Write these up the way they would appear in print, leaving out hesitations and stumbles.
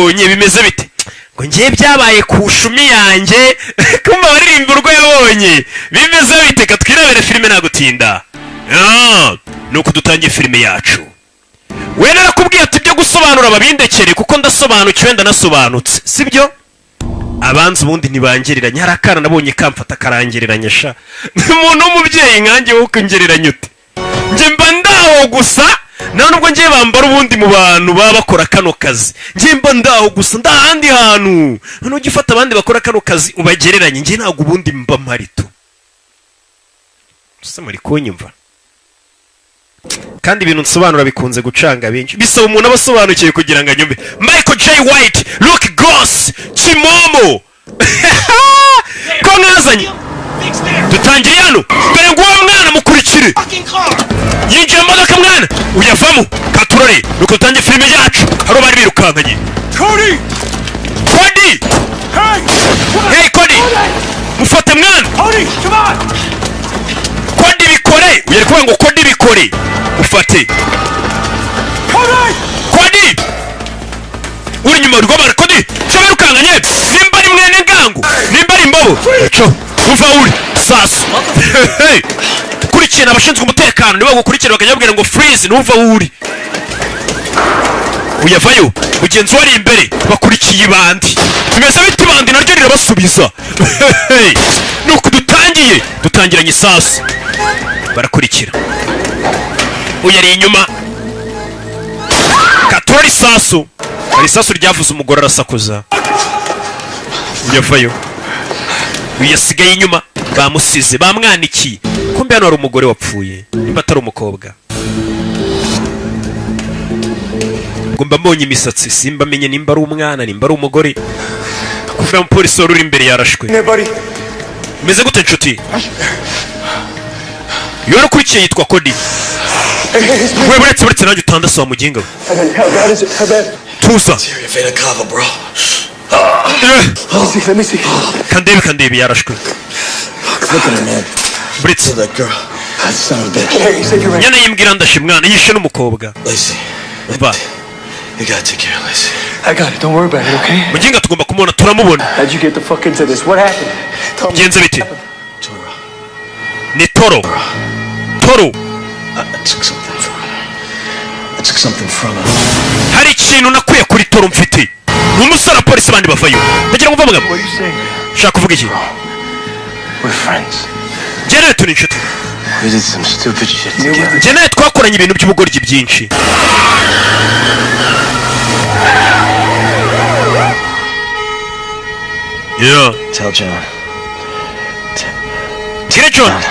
Yabonye bimeze bite? Ngo ngiye byabaye ku shumi yanjye. Kumva baririmba urwo yabonye bimeze bite? Ka twirebere filime nta gutinda. Ah, nuko dutangiye filime yacu. We narakubwiye ati ibyo gusobanura babindekere, kuko ndasobanukiwe, ndanasobanutse, sibyo? Abanza ubundi ntibangereranya. Hari akana nabonye kamfata karangereranya sha. Umuntu w'umubyeyi nkanjye, wowe ukongereranya ute? Njye mba ndaho gusa, nta nubwo ngiye bambara ubundi mu bantu baba bakora kano kazi. Njye mba ndaho gusa, ndahandi hantu. None ujya ufata abandi bakora kano kazi ubagereranye? Njye ntabwo ubundi mba mpari tu. Ese muri kunyumva? Kandi ibintu nsobanura bikunze gucanga benshi, bisaba umuntu aba asobanukiwe kugira ngo anyumve. Michael J White, Luke Goss, Kimomo ko mwazanye. Dutangiriye hano. Dore ngo uwo mwana mukurikire yinjiye mu modoka, mwana uyavamo katurore. Nuko dutangiye filime yacu. Hari bari birukankanye. Cody! Cody! Hey! Hey Cody, mufate mwana. Cody, come on! Cody bikore, uyu ari kuvuga ngo Cody bikore, mufate. Cody! Cody uri inyuma rw'abana. Cody cyo birukankanye, nimba ari mwene ngango, nimba ari imbobo cyo uva uri sasu. Hey! Kurikirana abashinzwe umutekano, nibo bagukurikira bakajya babwira ngo freeze, ntuva aho uri. Uyavayo, mugenzi we ari imbere, bakurikiye ibandi. Bimeze bite? Ibandi naryo rirabasubiza. Hey! Nuko dutangiye, dutangiranye isasu, barakurikira. Uyu ari inyuma, katura isasu. Hari isasu ryavuze, umugore arasakuza. Uyavayo, uyu yasigaye inyuma, bamusize bamwanikiye. Kumbe hano hari umugore wapfuye, nimba atari umukobwa. Ngo mba mbonye imisatsi, simba menye nimba ari umwana, nimba ari umugore. Kumbe umupolisi wari uri imbere yarashwe. There, buddy. Umeze gute nshuti? Iyo wari ukurikiye yitwa Cody. Hey, hey, hey. We, buretse, buretse nanjye utandase wa muginga we. How bad is it? How bad? Tuza. Your vena cava, bro. Eh, Let me see. Let me see. Kandebe, kandebe, yarashwe. Look at her, man. Buretse. That girl. That son of a bitch. Hey, save your Nyana yimbwira, ndashe mwana, yishe n'umukobwa. Lacey. Mva. You gotta take care of Lacey. I got it. Don't worry about it, okay? Muginga, tugomba kumubona, turamubona. How'd you get the fuck into this? What happened? Tell me. Bigenze bite? Toro. Ni Toro, Toro. I took something from her. I took something from her. Hari ikintu nakuye kuri Toro mfite. Ni umusore wa polisi, abandi bavayo. Ndagira ngo mve amagambo. What are you saying? Ushaka kuvuga iki? We're friends. Njye nawe turi inshuti. We did some stupid shit together. Njye nawe twakoranye ibintu by'ubugoryi byinshi. Yeah. Tell John. Bwire John.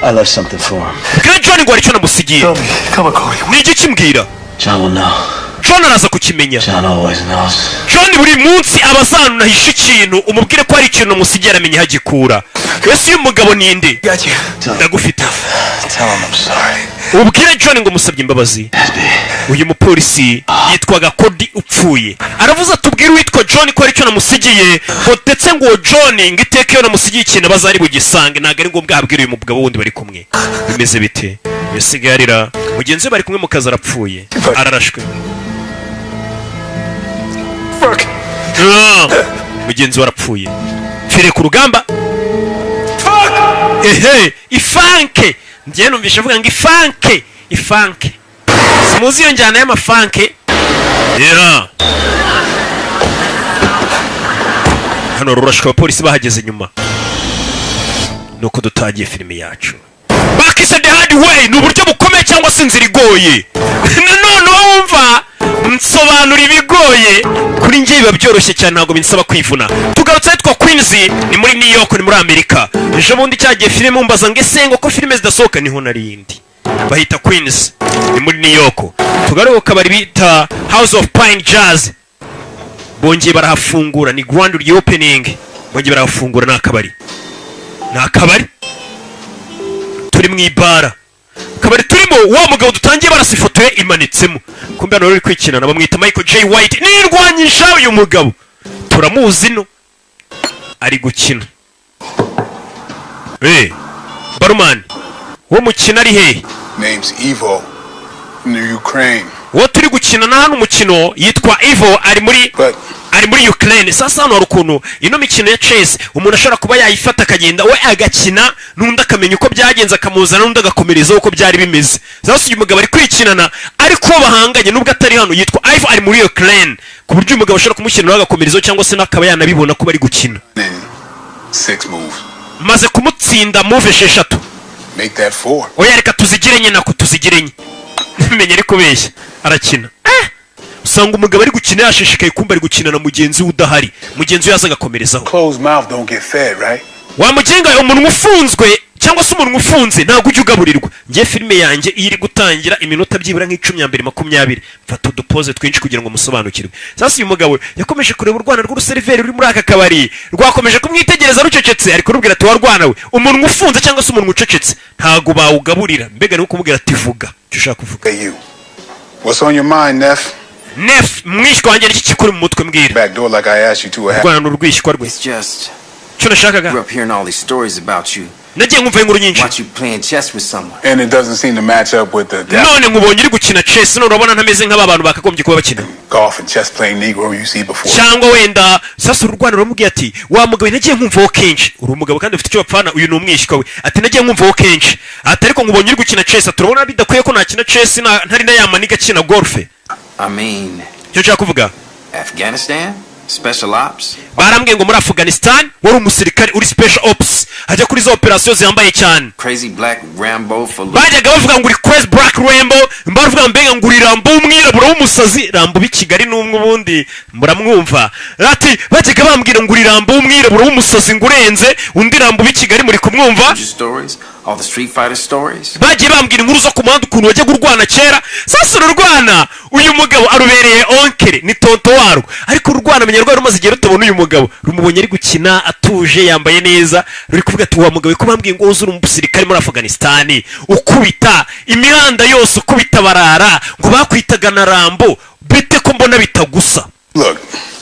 I left something for him. Bwire John ngo hari icyo namusigiye. Tell me. Come on, Cody. Ni igiki? Mbwira. John will know. John araza kukimenya. John always knows. John buri munsi aba azanunahisha ikintu. Umubwire ko hari ikintu namusigiye, aramenya aho agikura. Ese uyu mugabo ni nde? Got you. Ndagufite. Tell him I'm sorry. Ubwire John ngo musabye imbabazi. Uyu mupolisi yitwaga Cody upfuye, aravuze ati ubwire uwitwa John ko hari icyo namusigiye, ngo ndetse ngo uwo John ngo iteka iyo namusigiye ikintu aba azari bugisange, ntabwo ari ngombwa ahabwire uyu mugabo wundi bari kumwe. Bimeze bite? Yasigaye arira, mugenzi we bari kumwe mu kazi arapfuye, ararashwe. Fuck. Ah, mugenzi we arapfuye, pfire ku rugamba. Ehe, ifanke. Njyewe numvishe avuga ngo ifanke, ifanke. Simuzi iyo njyana y'amafanke. Yeah. Hano rurashwe, abapolisi bahageze nyuma. Nuko dutangiye filime yacu, bakise The Hard Way, ni uburyo bukomeye cyangwa se inzira igoye. Nanone uba wumva nsobanura ibigoye, kuri njye biba byoroshye cyane, ntabwo binsaba kwivuna. Tugarutse ahitwa Queens, ni muri New York, ni muri Amerika. Ejo bundi cyagiye filime mumbaza ngo ese ngo ko filime zidasohoka, niho narindi. Bahita Queens, ni muri New York. Tugaruke ku kabari bita House of Pine Jazz, bongeye barahafungura, ni grand reopening, bongeye barahafungura. Ni akabari, ni akabari turi mu ibara, akabari turimo wa mugabo dutangiye barasa, ifoto ye imanitsemo. Kumbe hano ruri kwikinana, bamwita Michael J White, nirwanyisha. Uyu mugabo turamuzi, no ari gukina. Eh, barumani, uwo mukino ari hehe? Name's Evo from the Ukraine. Uwo turi gukina na hano umukino yitwa Ivo, ari muri Ukraine. Sasa hano hari ukuntu ino mikino ya chess umuntu ashobora kuba yayifata akagenda we agakina, n'undi akamenya uko byagenze, akamuzana n'undi agakomerezaho uko byari bimeze. Sasa uyu mugabo ari kwikinana, ariko uwo bahanganye nubwo atari hano yitwa Ivo, ari muri Ukraine, ku buryo uyu mugabo ashobora kumushyira nawe agakomerezaho, cyangwa se n'akaba yanabibona ko bari gukina. In six moves. Maze kumutsinda move esheshatu. Make that four. Oya, reka tuzigire enye, nako tuzigire enye. Menya ari kubeshya, arakina. Usanga umugabo ari gukina yashishikaye, kumva ari gukina na mugenzi we udahari, mugenzi we yaza agakomerezaho. Closed mouth don't get fed, right? Wamugenga, umunwa ufunzwe cyangwa se umunwa ufunze ntabwo ujya ugaburirwa. Njye filime yanjye iyo iri gutangira, iminota byibura nk'icumi ya mbere, 20, mfata udupoze twinshi kugira ngo musobanukirwe. Sasa uyu mugabo yakomeje kureba urwana rw'uruseriveri ruri muri aka kabari, rwakomeje kumwitegereza rucecetse. Ari kurubwira ati: "Warwana we, umunwa ufunze cyangwa se umunwa ucecetse ntabwo bawugaburira." Mbega ni kumubwira ati: "Vuga icyo ushaka kuvuga." Hey, you. What's on your mind, Neff? Neff, mwishywa wanjye, niki kikuri mu mutwe? Mbwira. Back door like I asked you to. A Urwana ni urwishywa rwe. It's just, Icyo nashakaga, grew up hearing all these stories about you. nagiye nkumva inkuru nyinshi. Watch you playing chess with someone. And it doesn't seem to match up with the None nkubonye uri gukina chess, none urabona ntameze nk'aba bantu bakagombye kuba bakina golf and chess playing Negro you see before. Cyangwa wenda sasa ururwana ruramubwiye ati: "Wa mugabo, nagiye nkumvaho kenshi uri umugabo kandi ufite icyo bapfana." Uyu ni umwishywa we. Ati: "Nagiye nkumvaho kenshi." Ati: "Ariko nkubonye uri gukina chess." Ati: "Urabona bidakwiye ko nakina chess ntari na ya maniga akina golf." I mean, Icyo nshaka kuvuga, Afghanistan? Special ops? barambwiye ngo muri Afghanistan wari umusirikare uri special ops, ajya kuri za operasiyo zihambaye cyane. Crazy Black Rambo for loot. Bajyaga bavuga ngo uri crazy black Rambo, bavuga mbega ngo uri Rambo w'umwirabura w'umusazi. Rambo b'i Kigali n'umwe ubundi muramwumva. Ati: "Bajyaga bambwira ngo uri Rambo w'umwirabura w'umusazi, ngo urenze undi Rambo b'i Kigali." Muri kumwumva? Stories? All the Street Fighter stories? Bagiye bambwira inkuru zo ku muhanda, ukuntu wajyaga urwana kera. Sasa ururwana uyu mugabo arubereye oncle, ni tonto warwo, ariko ururwana menya rwari rumaze igihe rutabona uyu mugabo. Rumubonye ari gukina atuje, yambaye neza, ruri kuvuga ati: "Wa mugabo, ko bambwiye ngo uzi uri umusirikare muri Afghanistan, ukubita imihanda yose, ukubita barara, ngo bakwitaga na Rambo, bite ko mbona bitagusa?" Look,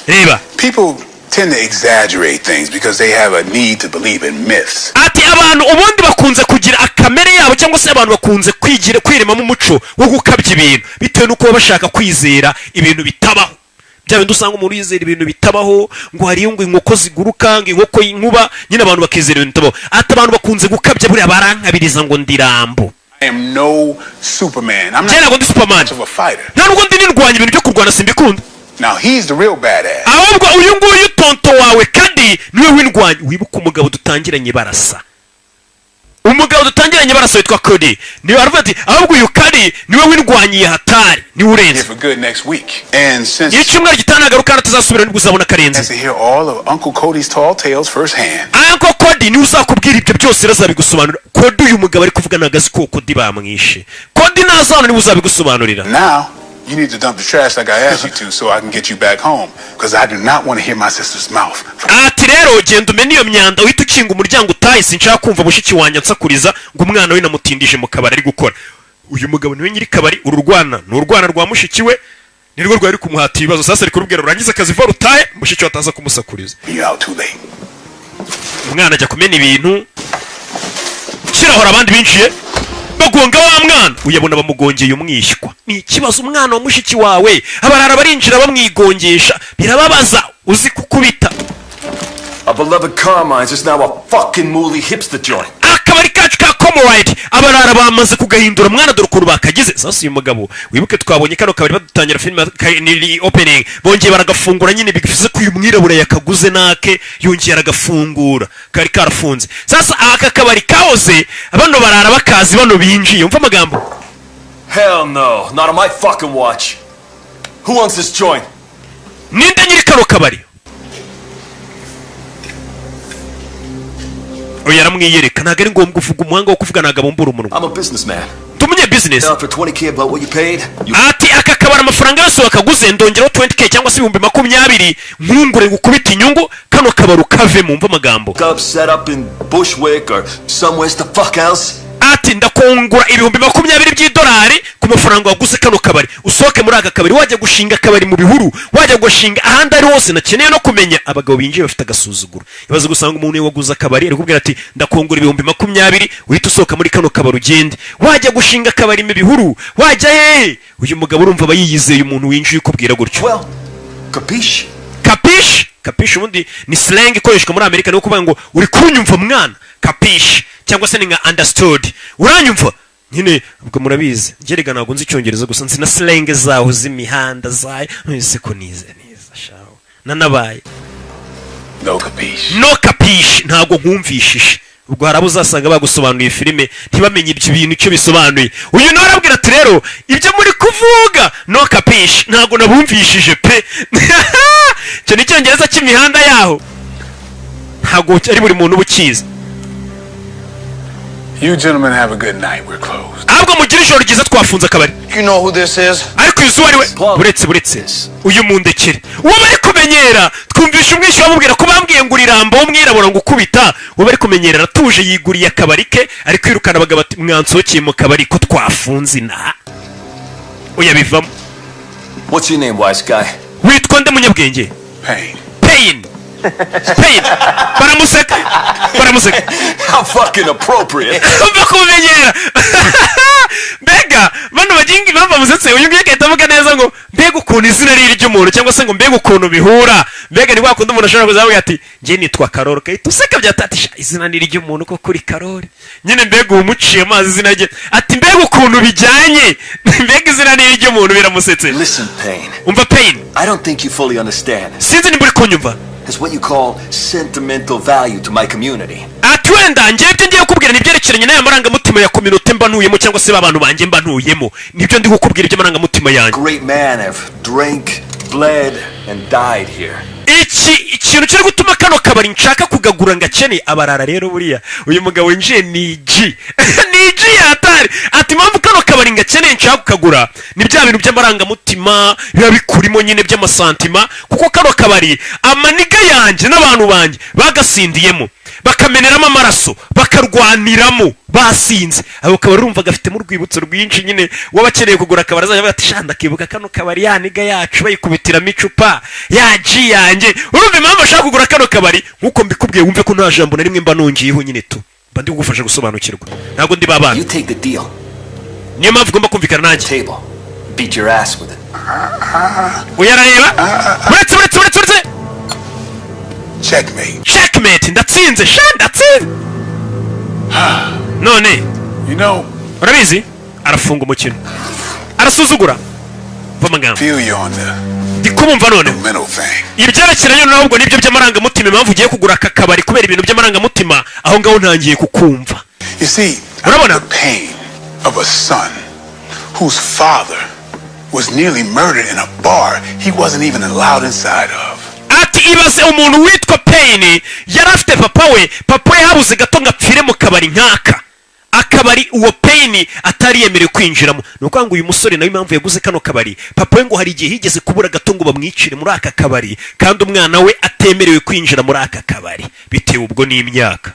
Reba, people tend to exaggerate things because they have a need to believe in myths. Ati: "Abantu ubundi bakunze kugira akamere yabo, cyangwa se abantu bakunze kwigira kwiremamo umuco wo gukabya ibintu bitewe n'uko baba bashaka kwizera ibintu bitabaho." Bya bindi usanga umuntu yizera ibintu bitabaho, ngo hariyo ngo inkoko ziguruka, ngo inkoko y'inkuba, nyine abantu bakizera ibintu bitabaho. Ati: "Abantu bakunze gukabya, buriya barankabiriza ngo ndi Rambo." I am no Superman. I'm Njye not ntabwo ndi Superman. much of a fighter. Nta nubwo ndi nirwanya, ibintu byo kurwana simbikunda. Now he's the real badass. Ahubwo uyu nguyu tonto wawe kandi niwe w'indwanyi. Wibuke umugabo dutangiranye barasa, umugabo dutangiranye barasa witwa Cody, niwe aravuga ati: "Ahubwo uyu Kadi niwe w'indwanyi hatari, niwe urenze." Here for good next week. And since Iyo icyumweru gitaha nagaruka atazasubira, nibwo uzabona karenze. to hear all of Uncle Cody's tall tales firsthand. Uncle Cody niwe uzakubwira ibyo byose, rero azabigusobanurira. Cody uyu mugabo ari kuvuga ntabwo azi ko Cody bamwishe. Cody nazana niwe uzabigusobanurira. Now, you need to dump the trash like I asked you to so I can get you back home. Because I do not want to hear my sister's mouth. Ati: "Rero genda umene iyo myanda, uhite ukinga umuryango utahe. Sinshaka kumva mushiki wanjye ansakuriza ngo umwana we namutindije mu kabari ari gukora." Uyu mugabo niwe nyiri kabari. Uru rwana ni urwana rwa mushiki we, nirwo rwari kumuhata ibibazo. Sasa ari kurubwira rurangize akazi vuba rutahe, mushiki we ataza kumusakuriza. You're out too late. Umwana ajya kumena ibintu kirahora, abandi binjiye bagonga wa mwana. Uyabona bamugongeye umwishywa, ni ikibazo. Umwana wa mushiki wawe abarara barinjira bamwigongesha, birababaza, uzi kukubita. Our beloved Carmine's is now a fucking mooly hipster joint. Akabari kacu ka Comoride abarara bamaze kugahindura mwana, dore ukuntu bakagize. Sasa uyu mugabo, wibuke twabonye kano kabari badutangira filime ni opening, bongeye baragafungura nyine, bivuze ko uyu mwirabura yakaguze nake, yongeye aragafungura, kari karafunze. Sasa aka kabari kahoze bano barara bakazi, bano binjiye, umva amagambo. Hell no, not on my fucking watch. Who owns this joint? Ninde nyiri kano kabari? Oya, aramwiyereka, ntabwo ari ngombwa uvuga, umuhanga wo kuvuga ntabwo abumbura umunwa. I'm a businessman. Ndi umunye business. Down for 20K about what you paid? You Ati: "Aka kabari amafaranga yose wakaguze ndongeraho 20K cyangwa se 20,000, nkungure gukubita inyungu, kano kabari ukavemo." Umva amagambo. up, set up in Bushwick or somewhere the fuck else? Ati Ati ndakungura 20,000 by'idolari ku mafaranga waguze kano kabari, usohoke muri aka kabari, wajya gushinga akabari mu bihuru, wajya gushinga ahandi ari hose nakeneye no kumenya. Abagabo binjiye bafite agasuzuguro. Ibaze gusanga umuntu waguze akabari ari kubwira ati ndakungura 20,000, uhita usohoka muri kano kabari ugende, wajya gushinga akabari mu bihuru, wajya hehe. Uyu mugabo urumva aba yiyizeye, umuntu winjiye ukubwira gutyo. Well, capiche? Capiche? Capiche ubundi ni slang ikoreshwa muri Amerika, ni ukuvuga ngo uri kunyumva mwana. Capiche cyangwa se ni nka understood, uranyumva nyine. Ubwo murabizi, ngerega ntabwo nzi Icyongereza gusa, nzi na slang zaho z'imihanda zayo. Ese ko nize neza shaho nanabaye. No capiche. No capiche, ntabwo nkumvishije. Ubwo hari abo uzasanga bagusobanuriye filime ntibamenye ibyo bintu icyo bisobanuye. Uyu nawe arabwira ati rero ibyo muri kuvuga, no capiche, ntabwo nabumvishije pe. Icyo ni Icyongereza cy'imihanda yaho, ntabwo ari buri muntu uba ukizi. You gentlemen have a good night. We're closed. Ahubwo mugire ijoro ryiza, twafunze akabari. You know who this is? Ariko uyu uwo ari we? Buretse, buretse, uyu mundekere, uwo bari kumenyera. Twumvisha umwishywa bamubwira ko bambwiye ngo urirambo w'umwirabura ngo ukubita. Uwo bari kumenyera aratuje, yiguriye akabari ke, ari kwirukana abagabo ati mwansohokeye mu kabari ko twafunze inaha. Oya, bivamo. What's your name, wise guy? Witwa nde, munyabwenge? Pain. Pain, Pain. Baramuseka, baramuseka. How fucking appropriate. Umva kumenyera. Mbega bano baginga, impamvu bamusetse, uyu nguyu agahita avuga neza ngo mbega ukuntu izina ari iry'umuntu, cyangwa se ngo mbega ukuntu bihura. Mbega ni kwa kundi umuntu ashobora kuzavuga ati njye nitwa Karori, ugahita useka byatatisha izina ni iry'umuntu ko kuri Karori nyine. Mbega uwo umuciye amazi izina rye, ati mbega ukuntu bijyanye, mbega izina ni iry'umuntu, biramusetse. Listen, Payne. Umva, Payne. I don't think you fully understand. Sinzi nimba uri kunyumva. It's what you call sentimental value to my community. Ati wenda njyewe ibyo ngiye kukubwira ni ibyerekeranye n'aya marangamutima ya communauté mba ntuyemo, cyangwa se ba bantu banjye mba ntuyemo, nibyo ndi kukubwira iby'amarangamutima yanjye. Great man have drank, bled, and died here. Iki ikintu kiri gutuma kano kabari nshaka kugagura ngakene abarara. Rero buriya uyu mugabo winjiye ni G, ni G yatari. Ati impamvu kano kabari ngakeneye, nshaka kukagura, ni bya bintu by'amarangamutima biba bikurimo nyine, by'amasentiments, kuko kano kabari amanigga yanjye n'abantu banjye bagasindiyemo, bakameneramo amaraso, bakarwaniramo basinze. Ako kabari urumva gafitemo urwibutso rwinshi nyine. Waba akeneye kugura akabari azajya avuga ati sha ndakibuka kano kabari, ya nigga yacu bayikubitiramo icupa, ya G yanjye. Urumva impamvu ashaka kugura kano kabari. Nk'uko mbikubwiye, wumve ko nta jambo na rimwe mba nongeyeho nyine tu, mba ndi kugufasha gusobanukirwa, ntabwo ndi babana. You take the deal. Niyo mpamvu ugomba kumvikana nanjye. Table. Beat your ass with it. Uyu arareba. Buretse, buretse, buretse, buretse. Checkmate. Checkmate, ndatsinze sha, ndatsinze none. You know, Urabizi, arafunga umukino, arasuzugura. Va amagambo. feel you on the Ndi kubumva noneho. mental thing. Ibyerekeranye noneho ubwo nibyo by'amarangamutima, impamvu ugiye kugura aka kabari kubera ibintu by'amarangamutima, aho ngaho ntangiye kukumva. You see, Urabona? the pain of a son whose father was nearly murdered in a bar he wasn't even allowed inside of. Ati ibaze umuntu witwa Payne yari afite papa we, papa we habuze gato ngo apfire mu kabari nk'aka, akabari uwo Payne atari yemerewe kwinjiramo. Ni ukuvuga ngo uyu musore nawe impamvu yaguze kano kabari, papa we ngo hari igihe yigeze kubura gato ngo bamwicire muri aka kabari, kandi umwana we atemerewe kwinjira muri aka kabari bitewe ubwo n'imyaka.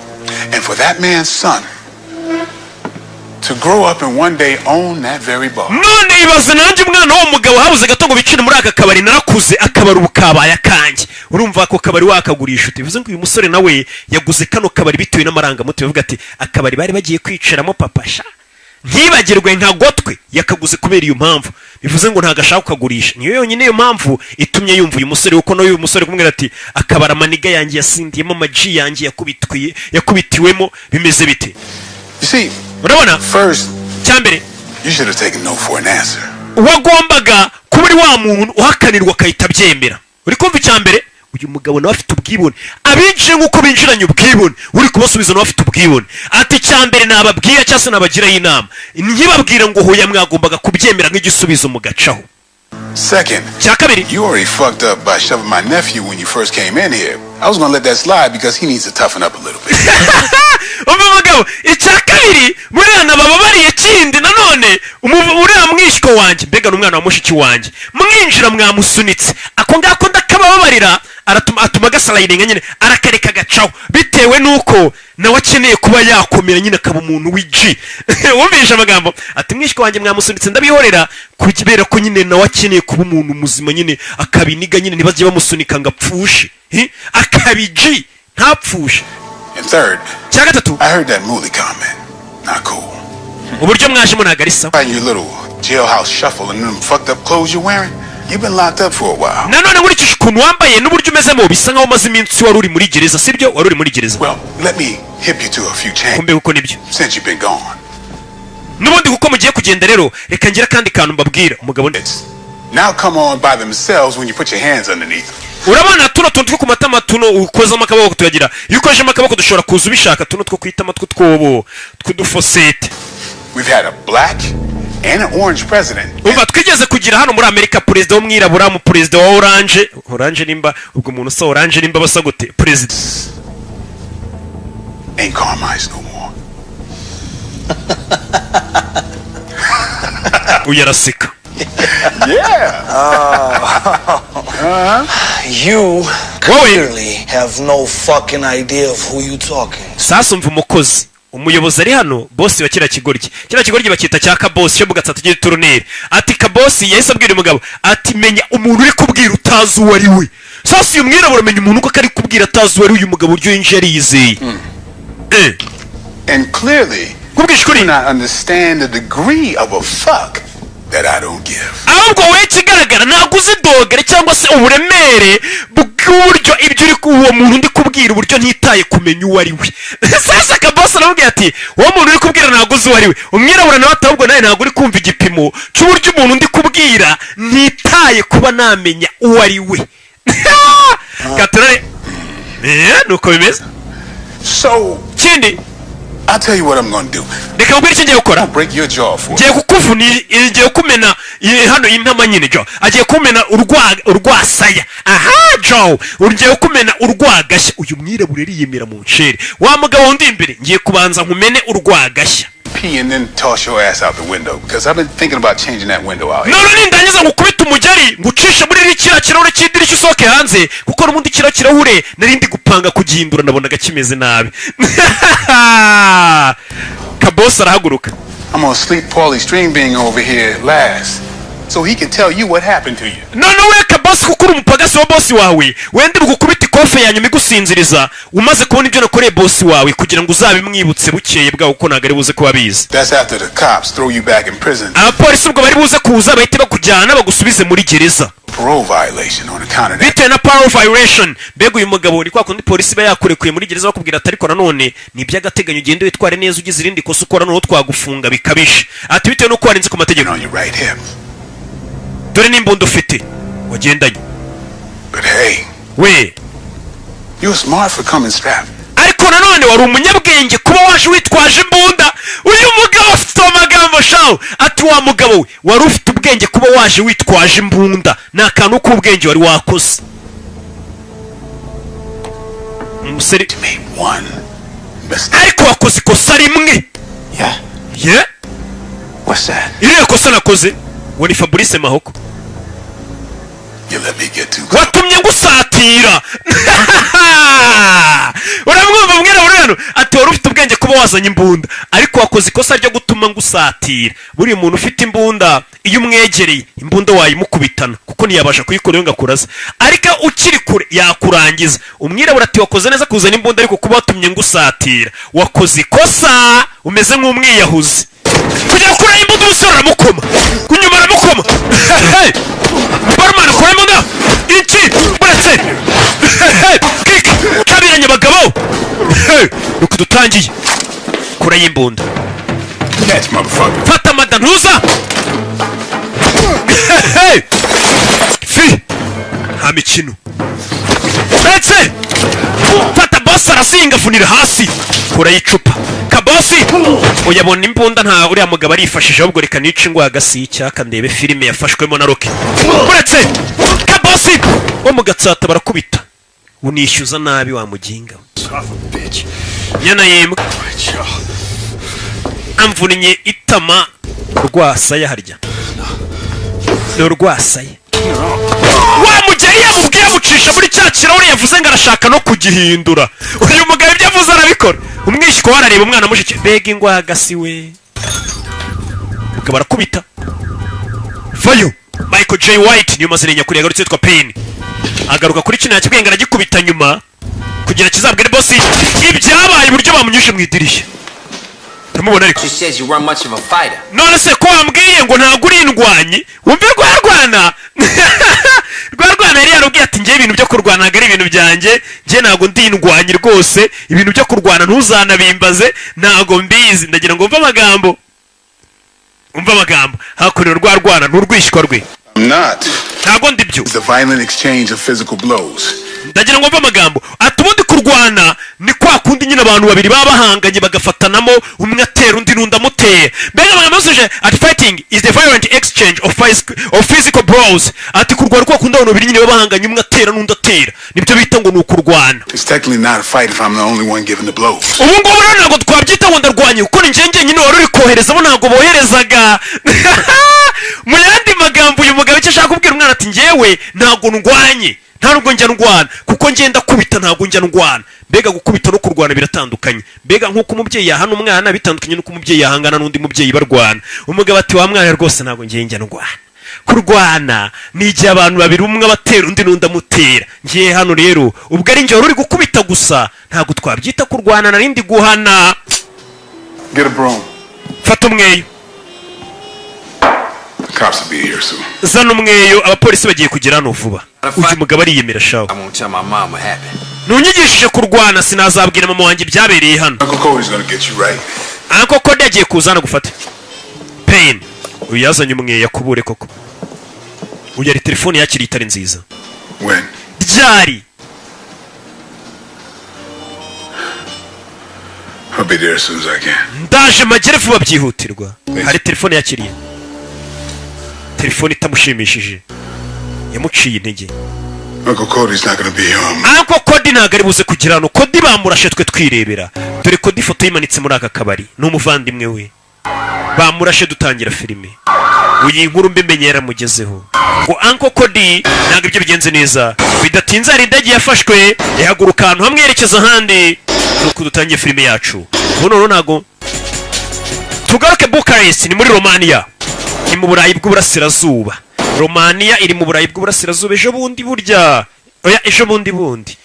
And for that man's son to grow up and one day own that very bar. None ibaze nanjye umwana w'uwo mugabo habuze gato ngo bicire muri aka kabari, narakuze, akabari ubu kabaye akanjye. Urumva ako kabari wakagurisha ute? Bivuze ngo uyu musore nawe yaguze kano kabari bitewe n'amarangamutima, avuga ati akabari bari bagiye kwicaramo papa sha, ntibagirwe nka gotwe. Yakaguze kubera iyo mpamvu, bivuze ngo ntabwo ashaka kukagurisha. Niyo yonyine iyo mpamvu itumye yumva uyu musore, kuko nawe uyu musore kumubwira ati akabari amanigga yanjye yasindiyemo, amaji yanjye yakubitwiye, yakubitiwemo, bimeze bite? You see, Urabona, first, cyambere, you should have taken no for an answer. Wagombaga kuba uri wa muntu uhakanirwa akahita abyemera. Uri kumva, icya mbere uyu mugabo nawe afite ubwibone. Abinjiye nk'uko binjiranye ubwibone, uri kubasubiza nawe afite ubwibone. Ati icya mbere nababwira cyangwa se nabagiraho inama, ntibabwire ngo hoya, mwagombaga kubyemera nk'igisubizo mugacaho. Second, Cya kabiri, you already fucked up by shoving my nephew when you first came in here. I was gonna let that slide because he needs to toughen up a little bit. Umva mugabo, icya kabiri buriya nabababariye. Kindi nanone uriya mwishywa wanjye, mbega ni umwana wa mushiki wanjye, mwinjira mwamusunitse, ako ngako ndakabababarira. Aratuma ati Atuma gaslidinga nyine, arakareka agacaho bitewe n'uko nawe akeneye kuba yakomera nyine, akaba umuntu w'igi. Wumvishe amagambo ati: "Mwishywa wanjye mwamusunitse ndabihorera kubera ko nyine nawe akeneye kuba umuntu muzima nyine, akabiniga nyine, ntibajye bamusunika ngo apfushe." Akaba igi, ntapfushe. And third, Cya gatatu, I heard that Mooley comment. Not cool. uburyo mwajemo ntabwo ari sawa. And your little jailhouse shuffle and them fucked up clothes you're wearing, you've been locked up for a while. Nanone nkurikije ukuntu wambaye n'uburyo umezemo, bisa nkaho umaze iminsi wari uri muri gereza, sibyo? Wari uri muri gereza. Well, let me hip you to a few changes Kumbe kuko nibyo. since you've been gone. N'ubundi kuko mugiye kugenda rero, reka ngire akandi kantu mbabwira umugabo. It's now come on by themselves when you put your hands underneath them. Urabona tuno tuntu two ku matama, tuno ukozamo akaboko tuyagira, iyo ukozemo akaboko dushobora kuza ubishaka, tuno two kwita amatwi, tw'utwobo tw'udufosete. We've had a black and an orange president. Umva, twigeze kugira hano muri Amerika perezida w'umwirabura, mu perezida wa orange. Orange nimba ubwo umuntu usa orange nimba basa gute perezida? Ain't Carmine's no more. Uyu araseka. Yeah. You Wowe. clearly have no fucking idea of who you talking. Sasa umva, umukozi, umuyobozi ari hano, bosi wa kiriya kigoryi. Kiriya kigoryi bakita cya kabosi cyo mu Gatsata cy'ituruneri. Ati kabosi yahise abwira umugabo ati: "Menya umuntu uri kubwira utazi uwo ari we." Sasa uyu mwirabura amenya umuntu uko ari kubwira atazi uwo ari we. Uyu mugabo uburyo yinjiye yariyizeye. And clearly, Kubwisha ukuri, do not understand the degree of a fuck that I don't give. ahubwo wowe ikigaragara ntabwo uzi degré cyangwa se uburemere bw'uburyo ibyo uri uwo muntu ndi kubwira, uburyo ntitaye kumenya uwo ari we. Sasa kabosi aramubwira ati: "Uwo muntu uri kubwira ntabwo uzi uwo ari we." Umwirabura nawe ati: "Ahubwo nawe ntabwo uri kumva igipimo cy'uburyo umuntu ndi kubwira ntitaye kuba namenya uwo ari we." Gaturare, nuko bimeze. So, Kindi, I'll tell you what I'm gonna do. reka nkubwire icyo ngiye gukora. I'll break your jaw for Ngiye kukuvuna, ngiye kumena hano intama nyine. Jo agiye kumena urwasaya. Aha jo ngiye kumena urwagashya. Uyu mwirabura ariyemera mu ncere. Wa mugabo wundi imbere, ngiye kubanza nkumene urwagashya. Pee and then toss your ass out the window because I've been thinking about changing that window out here. None nindangiza ngukubita umugeri, ngucishe muri kiriya kirahure cy'idirishya, usohoke hanze, kuko n'ubundi kiriya kirahure nari ndi gupanga kugihindura, nabonaga kimeze nabi. Kabosi arahaguruka. I'm gonna sleep Paulie Stringbean over here last so he can tell you what happened to you. None we kabosi, kuko uri umupagasi wa bosi wawe, wenda bugukubita ikofe ya nyuma igusinziriza umaze kubona ibyo nakoreye bosi wawe, kugira ngo uzabimwibutse bukeye bwawe, kuko ntabwo ari buze kuba abizi. That's after the cops throw you back in prison. Abapolisi ubwo bari buze kuza, bahite bakujyana bagusubize muri gereza. Parole violation on account of that. Bitewe na parole violation. Mbega uyu mugabo ni kwa kundi polisi iba yakurekuye muri gereza, bakubwira ati: "Ariko nanone ni iby'agateganyo, ugende witware neza, ugize irindi kosa ukora noneho twagufunga bikabije." Ati bitewe n'uko warenze ku mategeko. On your right hip. Dore n'imbunda ufite wagendanye. But hey, We you're smart for coming strapped. Ariko nanone wari umunyabwenge kuba waje witwaje imbunda. Uyu mugabo afite amagambo shawu. Ati: "Wa mugabo we, wari ufite ubwenge kuba waje witwaje imbunda, ni akantu k'ubwenge wari wakoze." Umusore You made one mistake. Ariko wakoze ikosa rimwe. Yeah? Ye. What's that? Iriya kosa nakoze ngo ni Fabrice Mahoko. You let me get too close. Watumye ngusatira. Uramwumva mwirabura hano ati: "Wari ufite ubwenge kuba wazanye imbunda, ariko wakoze ikosa ryo gutuma ngusatira." Buriya umuntu ufite imbunda, iyo umwegereye imbunda wayimukubitana, kuko ntiyabasha kuyikora ngo akuraze, ariko ukiri kure yakurangiza. Umwirabura ati: "Wakoze neza kuzana imbunda, ariko kuba watumye ngusatira wakoze ikosa, umeze nk'umwiyahuzi." Kujya gukuraho imbunda, umusore aramukoma kunyuma, aramukoma. Barumana, kura imbunda iki buretse kik kabiranye abagabo. Nuko dutangiye kura y'imbunda. Catch, motherfucker. Fata mada ntuza fi, nta mikino ndetse fata. Bosi arasinga, avunira hasi, kura y'icupa. Kabosi uyabona imbunda nta uriya mugabo arifashije, ahubwo reka nice ingwa hagasi y'icyaka ndebe filime yafashwemo na Rocky. Uretse kabosi wo mu Gatsata barakubita, unishyuza nabi wa muginga we. Nyana y'imbwa amvunnye itama. Rwasaya harya ni urwasaya. Wa mugeri yamubwiye amucisha muri cya kirahure yavuze ngo Ntuzashaka no kugihindura. Uyu mugabo ibyo avuze arabikora. Umwishywa we arareba umwana mushiki, mbega ingwagasi we! Mugabo arakubita vayo. Michael J White niyo mazina nyakuri, yagarutse yitwa Payne. Agaruka kuri kino yakibwenga, aragikubita nyuma kugira kizabwire bosi ibyabaye, uburyo bamunyuje mu idirishya. Turamubona ariko. She says you weren't much of a fighter. None se ko wambwiye ngo ntabwo uri indwanyi? Wumve rwarwana rwarwana yari yarubwiye ati: "Ngewe ibintu byo kurwana ntabwo ari ibintu byanjye, njye ntabwo ndi indwanyi rwose, ibintu byo kurwana ntuzanabimbaze, ntabwo mbizi." Ndagira ngo wumve amagambo, umve amagambo hakuno. Rwarwana nturwishywa rwe. I'm not. Ntabwo ndi byo. It's the violent exchange of physical blows. Ndagira ngo mve amagambo ati: "Ubundi kurwana ni kwa kundi nyine abantu babiri baba bahanganye, bagafatanamo, umwe atera undi n'undi amuteye." Mbega amagambo yose ati: "Fighting is the violent exchange of physical blows." Ati: "Kurwana kwa kundi abantu babiri nyine baba bahanganye, umwe atera n'undi atera, nibyo bita ngo ni ukurwana." It's technically not a fight if I'm the only one giving the blows. Ubu ngubu rero ntabwo twabyita ngo ndarwanye, kuko ni njye njyenyine wari uri kohereza, bo ntabwo boherezaga. Mu yandi magambo, uyu mugabo icyo ashaka kubwira umwana ati: "Njyewe ntabwo ndwanye, nta nubwo njya ndwana, kuko ngenda kubita, ntabwo njya ndwana." Mbega gukubita no kurwana biratandukanye. Mbega nk'uko umubyeyi yahana umwana bitandukanye n'uko umubyeyi yahangana n'undi mubyeyi barwana. Umugabo ati: "Wa mwana, rwose ntabwo ngiye njya ndwana. Kurwana ni igihe abantu babiri, umwe abatera undi n'undi amutera. Ngiye hano rero ubwo ari njye wari uri gukubita gusa, ntabwo twabyita kurwana, narindi guhana." Get a broom. Fata umweyo. The cops will be here soon. Zana umweyo, abapolisi bagiye kugera hano vuba. Uyu mugabo ariyemera shawe. I won't tell my mom what happened. Ntunyigishije kurwana, sinazabwira mama wanjye ibyabereye hano. Uncle Cody's gonna get you right. Uncle Cody yagiye kuza hano gufata Payne. Uyu yazanye umweyo akubure koko. Uyu yari telefone yakiriye itari nziza. When? Ryari? I'll be there as soon as I can. Ndaje magere vuba byihutirwa. Hari telefone yakiriye, telefone itamushimishije, yamuciye intege. Uncle Cody's not gonna be home. Uncle Cody ntabwo ari buze kugira hano. Cody bamurashe twe twirebera. Dore Cody, ifoto yimanitse muri aka kabari, ni umuvandimwe we bamurashe dutangira filime. Uyu inkuru mbimenye yaramugezeho ngo Uncle Cody ntabwo ibyo bigenze neza. Bidatinze hari indege yafashwe, ihaguruka ahantu hamwe yerekeza ahandi. Nuko dutangiye filime yacu ubu noneho ntabwo tugaruke Bukarest, ni muri Romania, ni mu Burayi bw'Uburasirazuba. Romania iri mu Burayi bw'Uburasirazuba. Ejo bundi burya, oya, ejo bundi bundi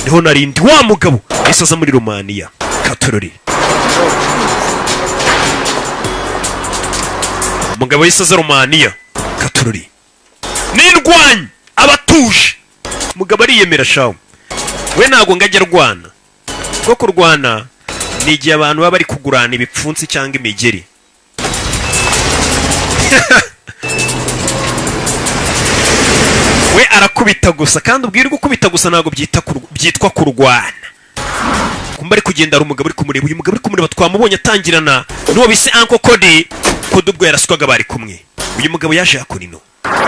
niho narindi. Wa mugabo yahise aza muri Romania katorori. Umugabo yahise aza Romania katorori n'indwanyi abatuje. Umugabo ariyemera shawo, we ntabwo ngo ajya arwana, kuko kurwana ni igihe abantu baba bari kugurana ibipfunsi cyangwa imigeri. We arakubita gusa, kandi ubwira gukubita gusa ntabwo byitwa kurwana. Kumba ari kugenda, hari umugabo uri kumureba. Uyu mugabo uri kumureba twamubonye atangirana n'uwo bise Uncle Cody. Cody ubwo yaraswaga bari kumwe. Uyu mugabo yaje hakora ino.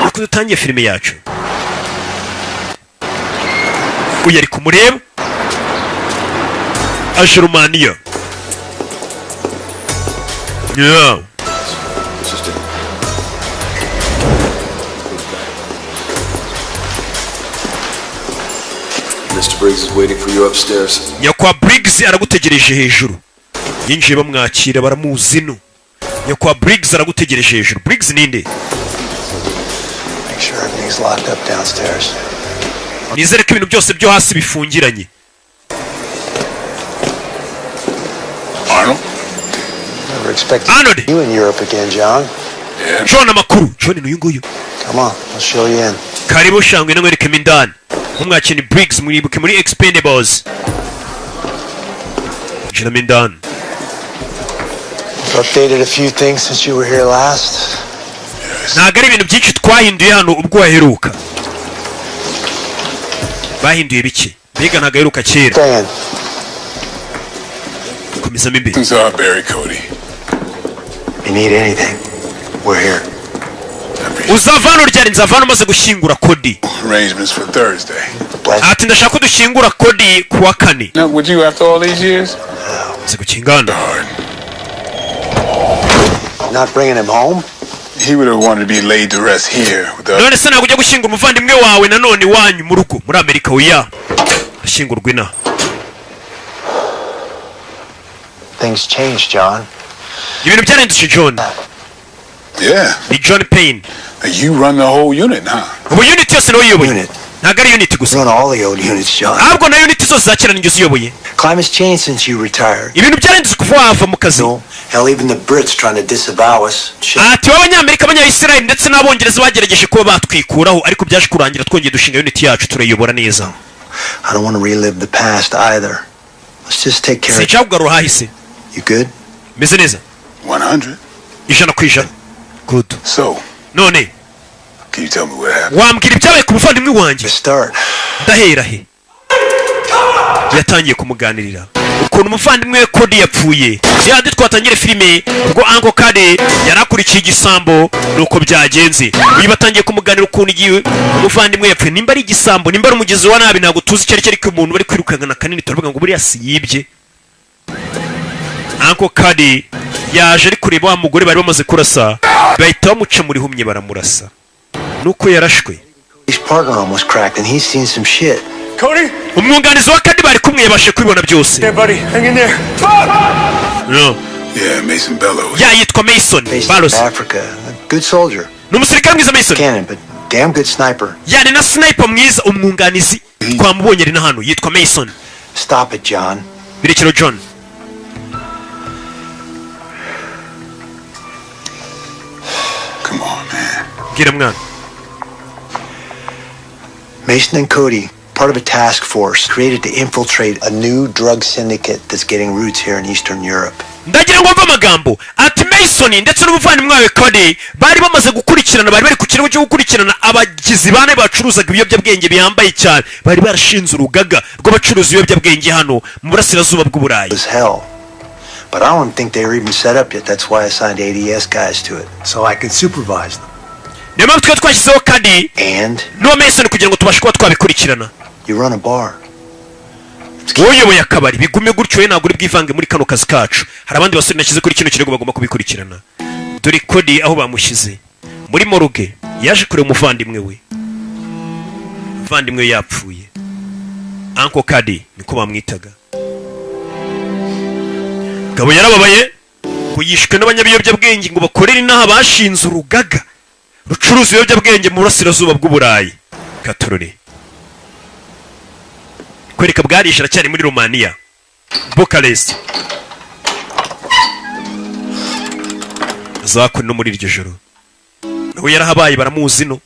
Nuko dutangiye filime yacu, uyu ari kumureba, aje Romaniya, yeah. Just a Mr. Briggs is waiting for you upstairs. Nyakwa Briggs aragutegereje hejuru. Yinjiye bamwakira, baramuzi ino. Nyakwa Briggs aragutegereje hejuru. Briggs ninde? Make sure everything's locked up downstairs. Nizere ko ibintu byose byo hasi bifungiranye. Arnold? Never expected Arnold. you in Europe again, John. Yeah. John, amakuru John ni uyu nguyu. Come on, I'll show you in. Karibu shangwe, namwerekemo indani. Nkumwakira ni Briggs, mwibuke muri Expendables. Jinamo indani. We've updated a few things since you were here last. Ntabwo ari ibintu byinshi twahinduye hano ubwo waheruka, bahinduye bike. Mbega ntabwo aheruka kera. Dan, Komezamo imbere. Things are Barry Cody. you need anything, we're here. Uzava hano ryari? Nzava hano umaze gushyingura Cody. Arrangements for Thursday. Bless. Ati: "Ndashaka ko dushyingura Cody ku wa kane." Now, would you after all these years? Umaze gukingana. Hard. Not bringing him home? He would have wanted to be laid to rest here with the None se ntabwo ujya gushyingura umuvandimwe wawe nanone iwanyu mu rugo muri Amerika? Oya, Gushyingurwa inaha. Things changed, John. Ibintu byarahindutse, John. Yeah. Ni John Payne. You run the whole unit, huh? Ubu unit yose niwe uyiyoboye. Unit. Ntabwo ari unit gusa. Run all the old units, John. Ahubwo na unit zose za kera ninjye uziyoboye. Climate's changed since you retired. Ibintu byarahindutse kuva wava mu kazi. No, hell, even the Brits trying to disavow us. Shit. Ati b'Abanyamerika, Abanyayisirayeli ndetse n'Abongereza bagerageje kuba batwikuraho, ariko byaje kurangira twongeye dushinga unit yacu, turayiyobora neza. I don't want to relive the past either. Let's just take care of Sinshaka kugarura ahahise. You good? Meze neza. 100. 100%. Good. So, None can you tell me what happened? wambwira ibyabaye ku muvandimwe wanjye? Start. Ndahera he? Yatangiye kumuganirira ukuntu umuvandimwe we Kodi yapfuye. Yandi twatangire filime ubwo Uncle Kade yari akurikiye igisambo, nuko byagenze. Uyu batangiye kumuganira ukuntu igihe umuvandimwe yapfuye, nimba ari igisambo, nimba ari umugizi wa nabi, ntabwo tuzi icyo ari cyo, ariko umuntu bari kwirukankana kanini turavuga ngo buriya si yibye. Uncle Kade yaje ari kureba wa mugore bari bamaze kurasa, bahita bamuca muri humye baramurasa, nuko yarashwe. His partner almost cracked, and he's seen some shit. Cody? Umwunganizi wa Kadi bari kumwe yabashe kubibona byose. Yeah, buddy. Hang in there. No. Yeah, Mason Bellows. Ya, yitwa Mason Based in Baros. Africa. A good soldier. Ni umusirikare mwiza, Mason. Cannon, but damn good sniper. Yani na sniper mwiza. Umwunganizi twamubonye ari na hano, yitwa Mason. Stop it, John. Birekero, John. Come on, man. Bwira mwana. Mason and Cody, part of a task force created to infiltrate a new drug syndicate that's getting roots here in Eastern Europe. Ndagira ngo mve amagambo. Ati Mason ndetse n'umuvandimwe wawe Cody bari bamaze gukurikirana, bari bari ku kirego cyo gukurikirana abagizi ba nabi bacuruzaga ibiyobyabwenge bihambaye cyane. Bari barashinze urugaga rw'abacuruza ibiyobyabwenge hano mu burasirazuba bw'Uburayi. It was hell. But I don't think they were even set up yet. That's why I assigned ADS guys to it, so I could supervise them. Niyo mpamvu twari twashyizeho Cody And n'uwa Mason kugira ngo tubashe kuba twabikurikirana. you run a bar. Wowe uyoboye akabari, bigume gutyo. We ntabwo uri bwivange muri kano kazi kacu. Hari abandi basore nashyize kuri kino kirego bagomba kubikurikirana. Dore Cody aho bamushyize muri morgue, yaje kureba umuvandimwe we. Umuvandimwe we yapfuye. Uncle Kadi niko bamwitaga. Gabo yarababaye ngo yishwe n'abanyabiyobyabwenge ngo bakorere inaha, bashinze urugaga rucuruza ibiyobyabwenge mu burasirazuba bw'Uburayi. Katorore kwereka bwarishe, aracyari muri Romania, Bukarest. Zakwe no muri iryo joro nawe yarahabaye, baramuzi no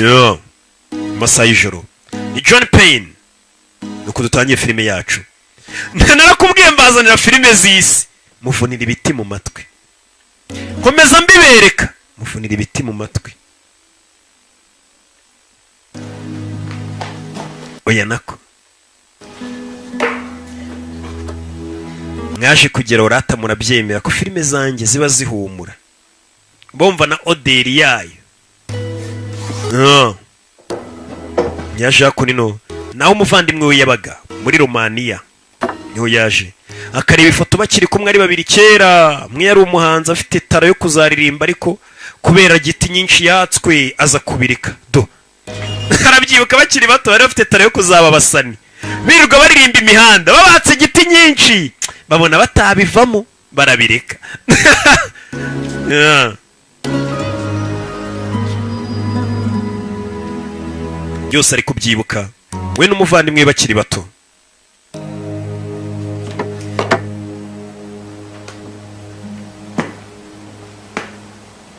yo mu masaha y'ijoro. Ni John Payne. Nuko dutangiye filime yacu. Narakubwiye mbazanira filime z'isi, muvunira ibiti mu matwi, nkomeza mbibereka, muvunira ibiti mu matwi. Oya, nako mwaje kugera urata murabyemera ko filime zanjye ziba zihumura, bumva na odeur yayo. Ah. Yaje hakuno naho umuvandimwe we yabaga muri Romaniya, niho yaje akareba ifoto bakiri kumwe ari babiri kera. Umwe yari umuhanzi afite talent yo kuzaririmba, ariko kubera giti nyinshi yatswe aza kubireka. Do arabyibuka, bakiri bato bari bafite talent yo kuzaba abasani, birirwa baririmba imihanda, babatse igiti nyinshi, babona batabivamo barabireka. Yeah. Byose ari kubyibuka, we n'umuvandimwe we bakiri bato.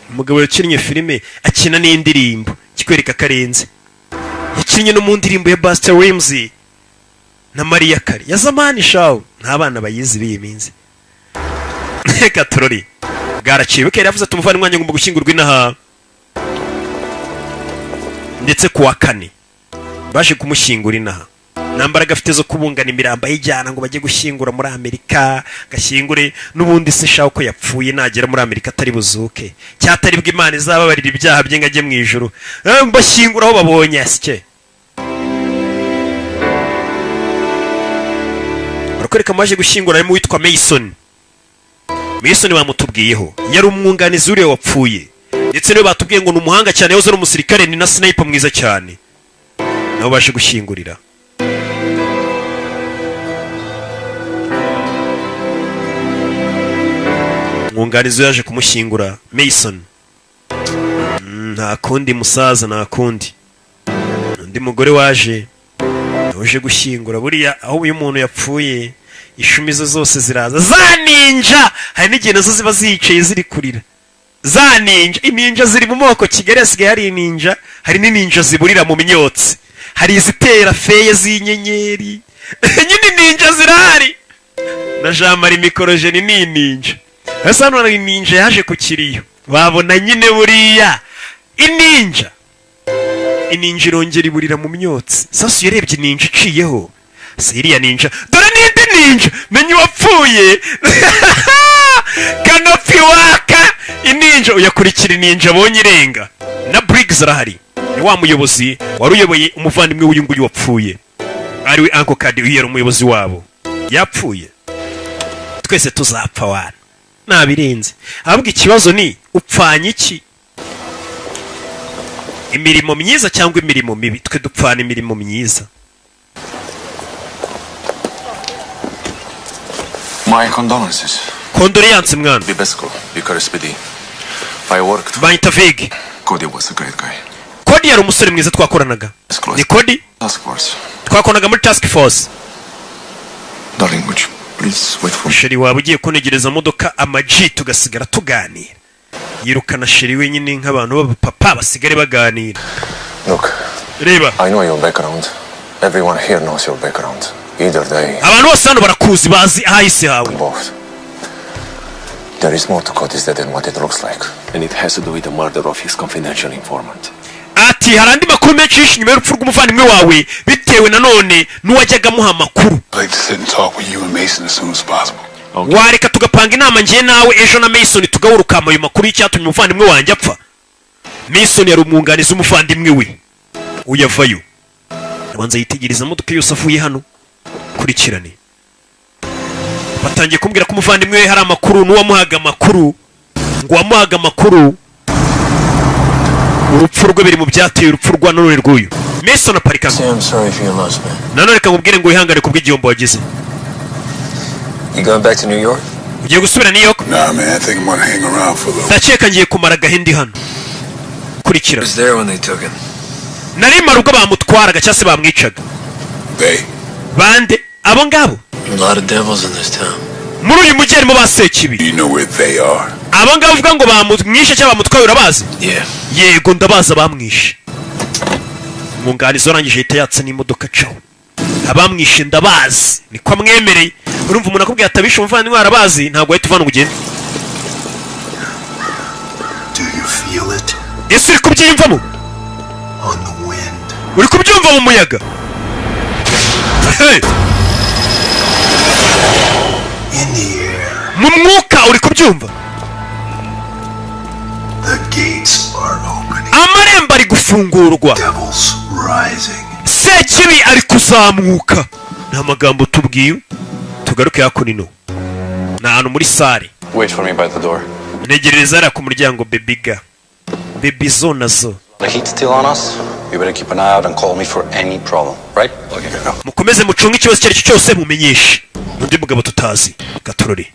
Umugabo yakinnye filime, akina n'indirimbo, kikwereka ko arenze. Yakinnye no mu ndirimbo ya Busta Rhymes na Mariah Carey ya zamani shawu, nta bana bayizi b'iyi minsi. Reka turori bwaraciye bukera. Yavuze ati umuvandimwe wanjye ngomba gushyingurwa inaha. Ndetse ku wa kane baje kumushyingura inaha. Nta mbaraga afite zo kubungana imirambo ayijyana ngo bajye gushyingura muri Amerika, gashyingure n'ubundi se shaho ko yapfuye, nagera muri Amerika atari buzuke, cyatari bwo Imana izababarira ibyaha bye ngo ajye mu ijuru. Bashyingura aho babonye asike. Barakwereka amaje gushyingura, harimo uwitwa Mason. Mason bamutubwiyeho, yari umwunganizi w'uriya wapfuye. Ndetse niwe batubwiye ngo ni umuhanga cyane, yahoze ari umusirikare, ni na sniper mwiza cyane. Nabo baje gushyingurira. Umwunganizi we yaje kumushyingura, Mason. Nta kundi musaza, nta kundi. Undi mugore waje uje gushyingura, buriya aho uyu muntu yapfuye, ishumi ze zose ziraza, za ninja. Hari n'igihe nazo ziba ziyicaye ziri kurira, za ninja. Ininja ziri mu moko. Kigali hasigaye hari ininja, hari n'ininja ziburira mu myotsi, hari izitera feye z'inyenyeri. Nyine ninja zirahari. Na Jean Marie Mikorojeni ni ininja. Ese hano hari ininja yaje ku kiriyo, babona nyine buriya ininja, ininja irongera iburira mu myotsi. Sasu yarebye ininja iciyeho, si iriya ninja, dore n'indi ninja, menya uwapfuye kanopi waka ininja. Uyakurikira ininja abonye irenga. Na Briggs arahari, ni wa muyobozi wari uyoboye umuvandimwe w'uyu nguyu wapfuye, ariwe Uncle Cody. Uyu yari umuyobozi wabo, yapfuye. Twese tuzapfa wana, nabirenze. Ahubwo ikibazo ni upfanye iki? Imirimo myiza cyangwa imirimo mibi? Twe dupfana imirimo myiza. My condolences. Condoléances, mwana. Bibesco, Bucharest PD. I worked. Banyita Vig. Cody was a great guy. Cody yari umusore mwiza twakoranaga. Ni Cody. Task force. Twakoranaga muri task force. Darling, would you please wait for me? Chérie, waba ugiye kunegereza modoka amaji, tugasigara tuganira? Yirukana chérie wenyine nk'abantu b'abapapa basigare baganira. Look, Reba. I know your background. Everyone here knows your background. Either they Abantu bose hano barakuzi, bazi ahahise hawe. both. There is more to Cody's death than what it looks like. And it has to do with the murder of his confidential informant. Ati hari andi makuru menshi yishe inyuma y'urupfu rw'umuvandimwe wawe, bitewe nanone n'uwajyaga amuha amakuru. I'd like to sit and talk with you and Mason as soon as possible. Wareka tugapanga inama njye nawe ejo na Mason, tugahurukama ayo makuru y'icyatumye umuvandimwe wanjye apfa? Mason yari umwunganizi w'umuvandimwe we. Uyavayo, abanza yitegereza imodoka yose avuye hano. Kurikirane, batangiye kumbwira ko umuvandimwe we hari amakuru n'uwamuhaga amakuru, ngo uwamuhaga amakuru urupfu rwe biri mu byateye urupfu rwa none rw'uyu Mason. Aparika. I'm sorry for your loss, man. Nanone reka nkubwire ngo wihangane ku bw'igihombo wagize. You going back to New York? Ugiye gusubira New York? Nah, man, I think I'm gonna hang around for a little. Ndakeka ngiye kumara agahindi hano. Kurikira. Was there when they took him. Nari mara ubwo bamutwaraga cyangwa se bamwicaga. They. Bande abo ngabo? A lot of devils in this town. Muri uyu mujyi harimo ba sekibi. You know where they are. Abo ngabo uvuga ngo bamwishe cyangwa bamutwaye, urabazi? Yeah. Yego, ndabazi abamwishe. Umwunganizi warangije ahita yatsa n'imodoka caho. Abamwishe ndabazi, niko amwemereye. Urumva umuntu akubwiye atabishe umuvandimwe arabazi, ntabwo wahita uvana ngo ugende. Do you feel it? Ese uri kubyiyumvamo? On the wind. Uri kubyumva mu muyaga? Hey! In the air. Mu mwuka, uri kubyumva? The gates are opening. Amarembo ari gufungurwa. Devils rising. Sekibi ari kuzamuka. Ni amagambo tubwiwe. Tugaruke hakuno, ni ahantu muri salle. Wait for me by the door. Ntegerereza hariya ku muryango. Bebiga bebi zo nazo. The heat's still on us. You better keep an eye out and call me for any problem, right? Okay. Go. Mukomeze mucunge, ikibazo icyo ari cyo cyose mumenyeshe. Undi mugabo tutazi gatorore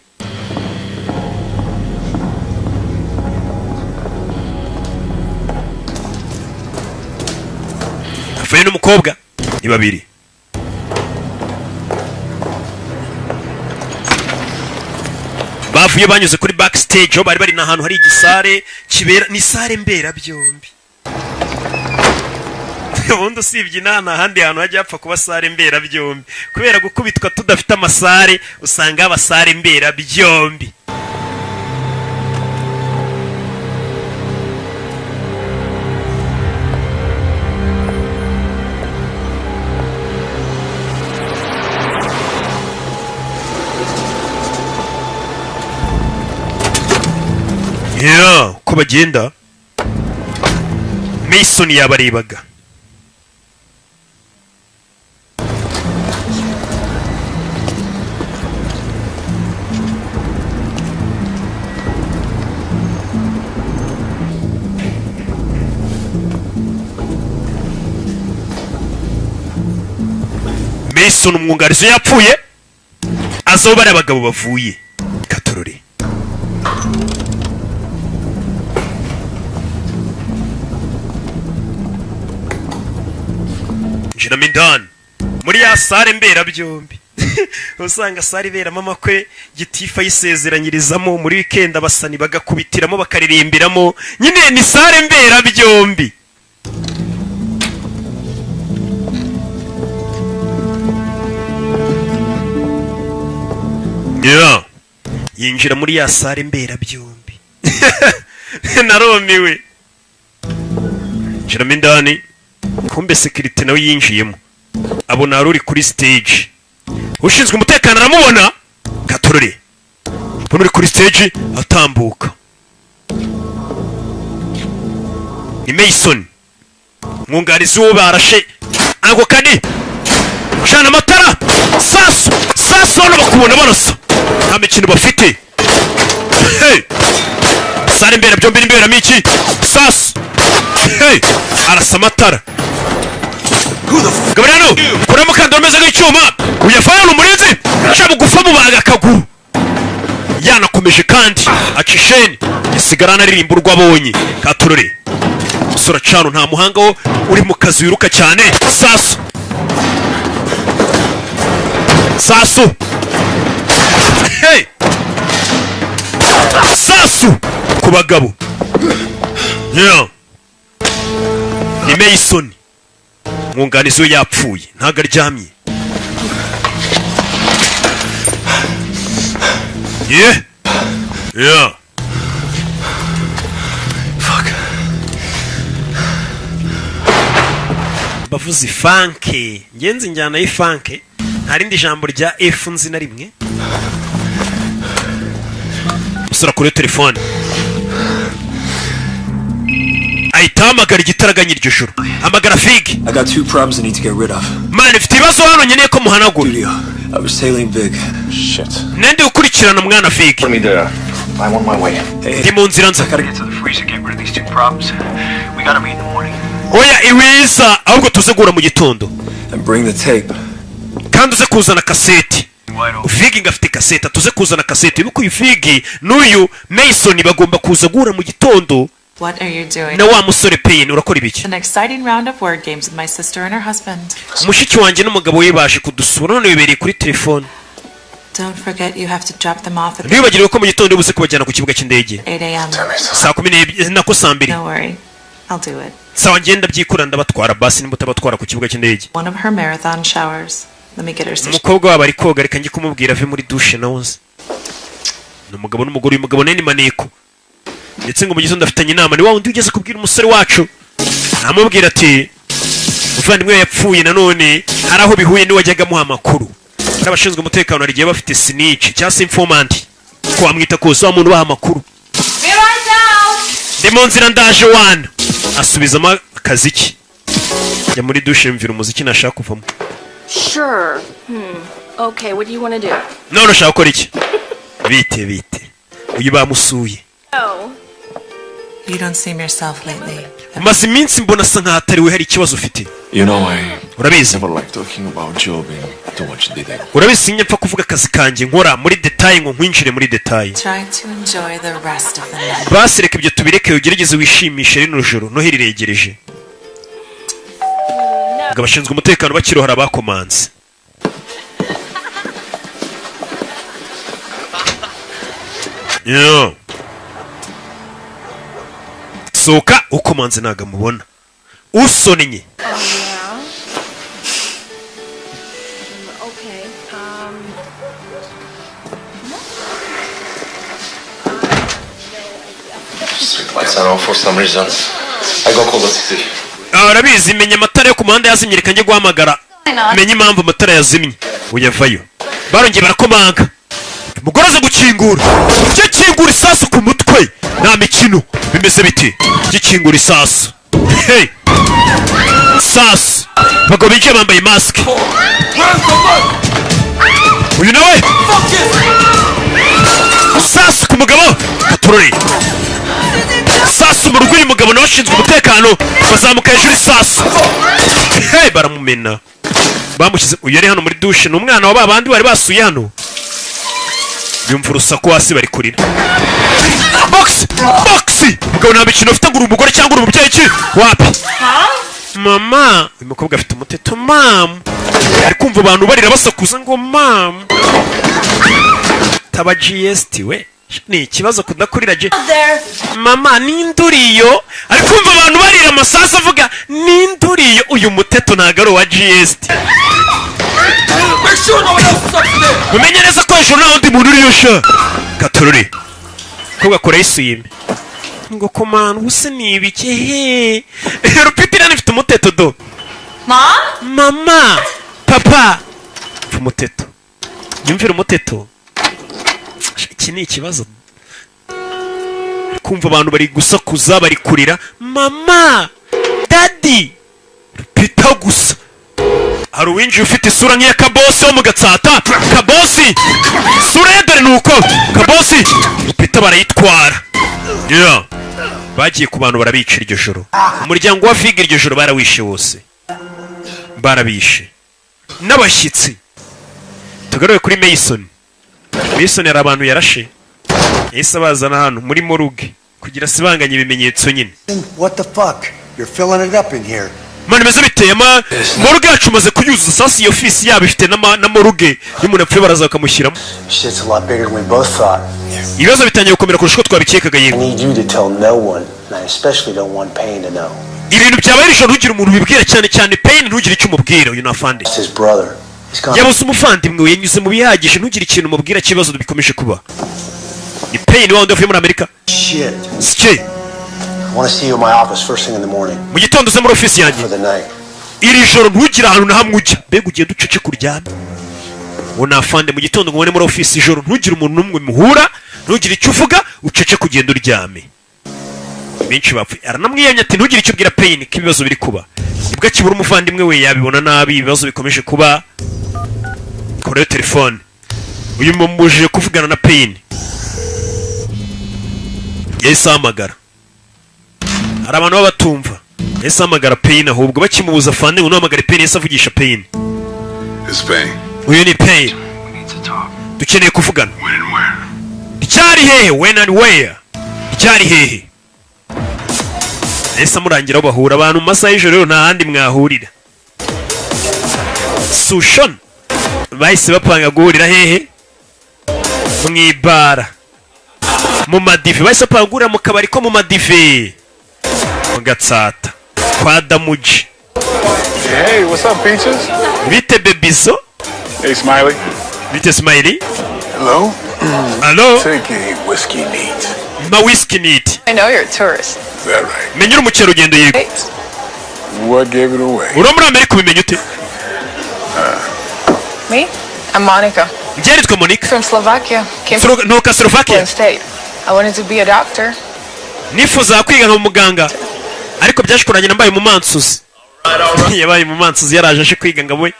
avuye n'umukobwa, ni babiri bavuye, banyuze kuri backstage aho bari bari. Ni ahantu hari igisalle kibera, ni salle mberabyombi. Ubundi usibye inaha nta handi hantu hajya hapfa kuba salle mberabyombi. Kubera gukubitwa tudafite amasalle, usanga haba salle mberabyombi. Yeah, uko bagenda Mason yabarebaga. Mason umwunganizi we yapfuye, aza aho bariya bagabo bavuye. Katorore njiramo indani muri ya salle mberabyombi. Usanga salle iberamo amakwe, gitifu ayisezeranyirizamo, muri wikendi abasani bagakubitiramo, bakaririmbiramo. Nyine ni salle mberabyombi. Yeah. Yinjira muri ya salle mberabyombi, narumiwe. Yinjiramo indani, kumbe sécurité nawe yinjiyemo, abona hari uri kuri stage. Ushinzwe umutekano aramubona. Katorore, mbona uri kuri stage atambuka ni Mason, mwunganizi wo barashe. Ako kani cana amatara, sasu sasu. Hano bakubona barasa, nta mikino bafite. Hey! Salle mberabyombi n'imberamo iki? Sasu, hey! Arasa amatara. Gabriel, kuramo umukandara umeze nk'icyuma, uyafana ni umurinzi, aca bugufa, mubaga akaguru. Yanakomeje kandi aca isheni, isigara anaririmba urwo abonye. Katurore, umusore acana, nta muhanga wo uri mu kazi wiruka cyane. Sasu sasu, hey! Sasu ku bagabo. Yeah. Ni Mason, mwunganizi we yapfuye, ntabwo aryamye. Yeah. Fuck. Bavuze fuck, ngenzi njyana y'ifuck, nta rindi jambo rya F nzi na rimwe. Umusore kuri telefone ahita ahamagara igitaraganya iryo joro, hamagara Fig. I got two problems I need to get rid of. Man, mfite ibibazo hano nkeneye ko muhanagura. Studio. I was tailing Vig. Shit. Nende ukurikirana umwana Fig. Put me there. I'm on my way. Hey, Ndi mu nzira nza. I gotta get to the freezer, get rid of these two problems. We gotta meet in the morning. Oya, iwiza, ahubwo tuze guhura mu gitondo. And bring the tape. Kandi uze kuzana kaseti. Wide open. Fig ngo afite kaseti, tuze kuzana kaseti. Wibuke uyu Fig n'uyu Mason bagomba kuza guhura mu gitondo. What are you doing? Na wa musore Payne, urakora ibiki? An exciting round of word games with my sister and her husband. Mushiki wanjye n'umugabo we baje kudusura, none bibereye kuri telefone. Don't forget you have to drop them off at Ntiwibagirwe ko mu gitondo buze kubajyana ku kibuga cy'indege. 8 a.m. Saa 12, nako saa 2. No worry. I'll do it. Sawa, ngenda byikura, ndabatwara. Basi nimba utabatwara ku kibuga cy'indege. One of her marathon showers. Let me get her so Umukobwa wabo ari koga, reka njye kumubwira ave muri douche. Nawe uzi ni umugabo n'umugore, uyu mugabo nawe ni maneko. Ndetse ngo mu gitondo afitanye inama ni wa wundi ugeze kubwira umusore wacu, amubwira ati umuvandimwe we yapfuye, nanone hari aho bihuye n'uwajyaga amuha amakuru. Hari abashinzwe umutekano, hari igihe bafite snitch cyangwa se informant, ko wamwita kose, wa muntu ubaha amakuru. Ndi mu nzira, ndaje wana. Asubizamo akazi ke, njya muri douche, mvira umuziki, nashaka kuvamo. Sure. Okay, what do you want to do? None ushaka gukora iki? Bite bite, uyu bamusuye. Oh. You don't seem yourself lately. Umaze iminsi mbona asa nkaho atari we, hari ikibazo ufite. You know, I Urabizi, never like talking about job in too much detail. urabizi sinjya mpfa kuvuga akazi kanjye nkora muri détail, ngo nkwinjire muri détail. Try to enjoy the rest of the night. Basi reka ibyo tubireke, ugerageze wishimishe rino joro, noheli iregereje. Ngo abashinzwe umutekano bakirohora bakomanze. Yo. Sohoka, ukomanze ntabwo amubona, usonnye. Oh, yeah? Okay. Street lights are off for some reason. I go call the city. Ah, urabizi, menya amatara yo ku muhanda yazimye, reka njye guhamagara menye impamvu amatara yazimye. Uyavayo, barongeye barakomanga, umugore aza gukingura. Gikingura, isasu ku mutwe, nta mikino. Bimeze biti? Gikingura, isasu. Hey! Sasu, abagabo binjiye bambaye masike, uyu nawe sasu ku mugabo. Katurore, sasu mu rugo, uyu mugabo nawe ashinzwe umutekano, bazamuka hejuru, isasu. Hey, baramumena. Bamushyize, uyu yari hano muri dushe, ni umwana wa ba bandi bari basuye hano. Yumva urusaku hasi, bari kurira. Box, box! Mugabo, nta mikino ufite ngo uri umugore cyangwa uri umubyeyi ki? Wapi mama? Uyu mukobwa afite umuteto. Mama, ari kumva abantu barira, basakuza ngo mama. Taba GST we, ni ikibazo kudakurira G. Mama, ninduriyo. Ari kumva abantu barira, amasasu avuga, ninduriyo. Uyu muteto ntabwo ari uwa GST. Make sure no one else is up there. Mumenye neza ko hejuru nta wundi muntu uriyo. Sha katorore ko gakora essuie-main ngo komana ubuse ni ibiki he? Rupitira ifite umuteto do. Mom? Mama, papa, mva umuteto, nyumvira umuteto. Iki ni ikibazo. Kumva abantu bari gusakuza, bari kurira, mama, daddy, Rupita gusa. Hari uwinjiye ufite isura nk'iya Kabosi wo mu Gatsata. Kabosi isura ye dore ni uko. Kabosi Rupita barayitwara. Yeah. Bagiye ku bantu barabica iryo joro. Umuryango wa Viga iryo joro barawishe wose, barabishe n'abashyitsi. Tugaruke kuri Mason. Mason hari abantu yarashe, yahise abazana hano muri morgue kugira asibanganye ibimenyetso nyine. What the fuck? You're filling it up in here. Mani meze biteye ama morgue yacu umaze kuyuzuza. Sasa iyo ofisi yabo ifite na morgue, iyo umuntu apfuye baraza bakamushyiramo. Shit's a lot bigger than we both thought. Ibibazo bitangiye gukomera kurusha uko twabikekaga. I Yego. need you to tell no one, and I especially don't want Payne to know. Ibintu byabaye iri joro ntugire umuntu ubibwira, cyane cyane Payne, ntugire icyo umubwira. Uyu ni afande. It's his brother. He's gone. Yabuze umuvandimwe we, yanyuze mu bihagije. Ntugire ikintu umubwira cy'ibibazo bikomeje kuba. Ni Payne wa wundi wavuye muri Amerika. Shit. Sike. I want to see you in my office first thing in the morning. Mu gitondo uze muri ofisi yanjye. For the night. Iri joro ntugire ahantu na hamwe ujya. Mbega ugenda ucece kuryame. Uwo ni afande. Mu gitondo ngo ubone muri ofisi. Ijoro ntugire umuntu n'umwe muhura, ntugire icyo uvuga, ucece kugenda uryame. Benshi bapfuye. Aranamwiyamye ati ntugire icyo ubwira Payne ko ibibazo biri kuba. Nibwo akibura umuvandimwe we, yabibona nabi. Ibibazo bikomeje kuba. Koreyo telefone, uyu mumubujije kuvugana na Payne. Yahise ahamagara. Hari abantu baba batumva. Yahise ahamagara Payne. Ahubwo bakimubuza afande ngo ntuhamagare Payne, yahise avugisha Payne. It's Payne. Uyu ni Payne. Dukeneye kuvugana. Ryari, hehe? When and where? Ryari, hehe? Yahise amurangira aho bahura. Abantu mu masaha y'ijoro rero nta handi mwahurira. Sushon bahise bapanga guhurira hehe? Mu ibara, mu madive. Bahise bapanga guhurira mu kabari ko mu madive mu Gatsata kwa Damuji. Hey, what's up, Peaches? Bite, bebizo? Hey, Smiley. Bite, Smiley? Hello? Hello? Take a whiskey neat. Ma whisky neat. I know you're a tourist. Is that right? Menya uri umukerarugendo, yego. What gave it away? Uri muri Amerika, ubimenya ute? Me? I'm Monica. Njye nitwa Monica. From Slovakia. Came Nturuka Slovakia. from State. I wanted to be a doctor. Nifuzaga kwiga nka muganga, ariko byaje kurangira mbaye umumansuzi. Yabaye umumansuzi, yaraje aje kwiga ngo abe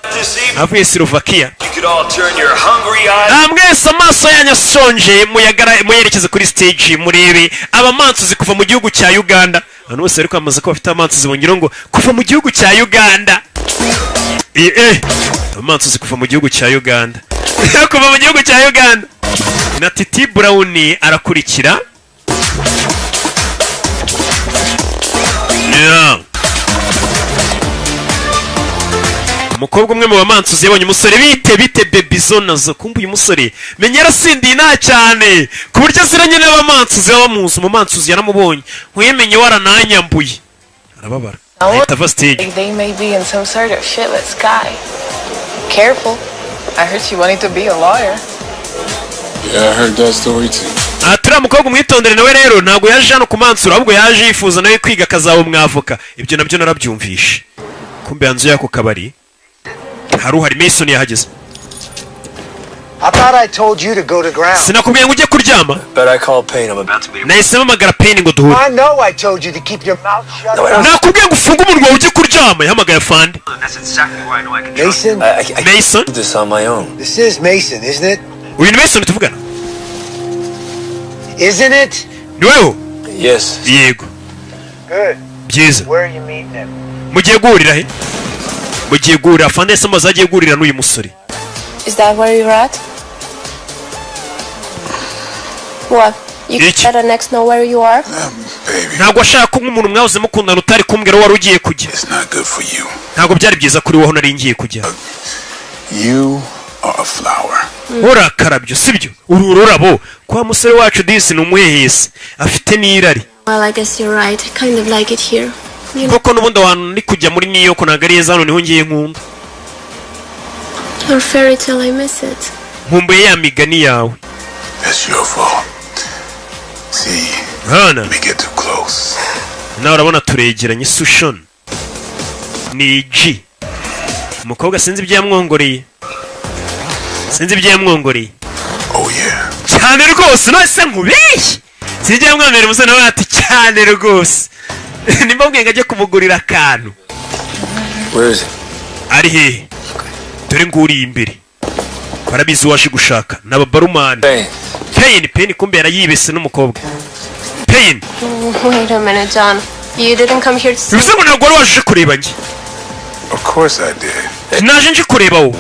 avuye Slovakia. You could all turn your hungry eyes. Ah, mwese amaso yanyu asonje muyagara muyerekeze kuri stage, murebe abamansuzi kuva mu gihugu cya Uganda. Abantu bose bari kwamamaza ko bafite abamansuzi, bongeraho ngo kuva mu gihugu cya Uganda. Abamansuzi kuva mu gihugu cya Uganda, kuva mu gihugu cya Uganda. Na Titi Brown arakurikira. Yeah. Umukobwa umwe mu bamansuzi yabonye umusore. Bite, bite, bebizo nazo. Kumva uyu musore menya yarasindiye nta cyane ku buryo aziranye n'abamansuzi baba bamuzi. Umumansuzi yaramubonye, nkuyemenye warananyambuye, arababara, ahita ava stage. Like they may be in some sort of shitless sky. Careful. I heard she wanted to be a lawyer. Yeah, I heard that story too. Aha turiya mukobwa umwitondere nawe rero, ntabwo yaje hano kumansura, ahubwo yaje yifuza nawe kwiga akazaba umwavoka. Ibyo nabyo narabyumvishe. Kumbe hanze y'ako kabari hari uhari. Mason yahageze. I thought I told you to go to ground. Sinakubwiye ngo ujye kuryama? But I called Payne. I'm about to meet him. Nahise mpamagara Payne ngo duhure. I know I told you to keep your mouth shut. Nakubwiye ngo ufunge umunwa ujye kuryama. Yahamagaye afande. That's exactly why I know I can trust Mason, I Mason. do this on my own. This is Mason, isn't it? Uyu ni Mason tuvugana? Isn't it? Ni weho? Yes. Yego. Good. Byiza. Where are you meeting him? Mugiye guhurira he? Mugiye guhurira, afande yahise amaze agiye guhurira n'uyu musore. Is that where you're at? What? You Iki? let an ex know where you are? Ntabwo ashaka ko nk'umuntu mwahoze mukundana utari kumbwira aho wari ugiye kujya. Ntabwo byari byiza kuri wowe aho nari ngiye kujya. You are a flower. Urakarabyo, sibyo? Uru ururabo kwa musore wacu disi ni umuhehesi, afite n'irari. Well, I guess you're right. I kind of like it here. You know, Koko n'ubundi ahantu ndi kujya muri New York ntabwo ari heza, hano niho ngiye nkunda. your fairy tale, I miss it. Nkumbuye ya migani yawe. That's your fault. See, Hana we get too close. Nawe urabona turegeranye. Sushon ni G, umukobwa sinzi ibyo yamwongoreye, sinzi ibyo yamwongoreye. Oh yeah. Cyane rwose, none se nkubeshye? Sinzi ibyo yamwongoreye. Umusore nawe ati cyane rwose, nimba mbwiye ngo ajye kumugurira akantu. Where is he? Ari hehe? Dore nguriye imbere, barabizi waje gushaka ni ababarumani. Payne, Payne, kumbe yarayibese n'umukobwa Payne. Wait a minute, John. You didn't come here to see Bivuze ngo ntabwo wari waje kureba njye? Of course I did. Naje nje kureba wowe.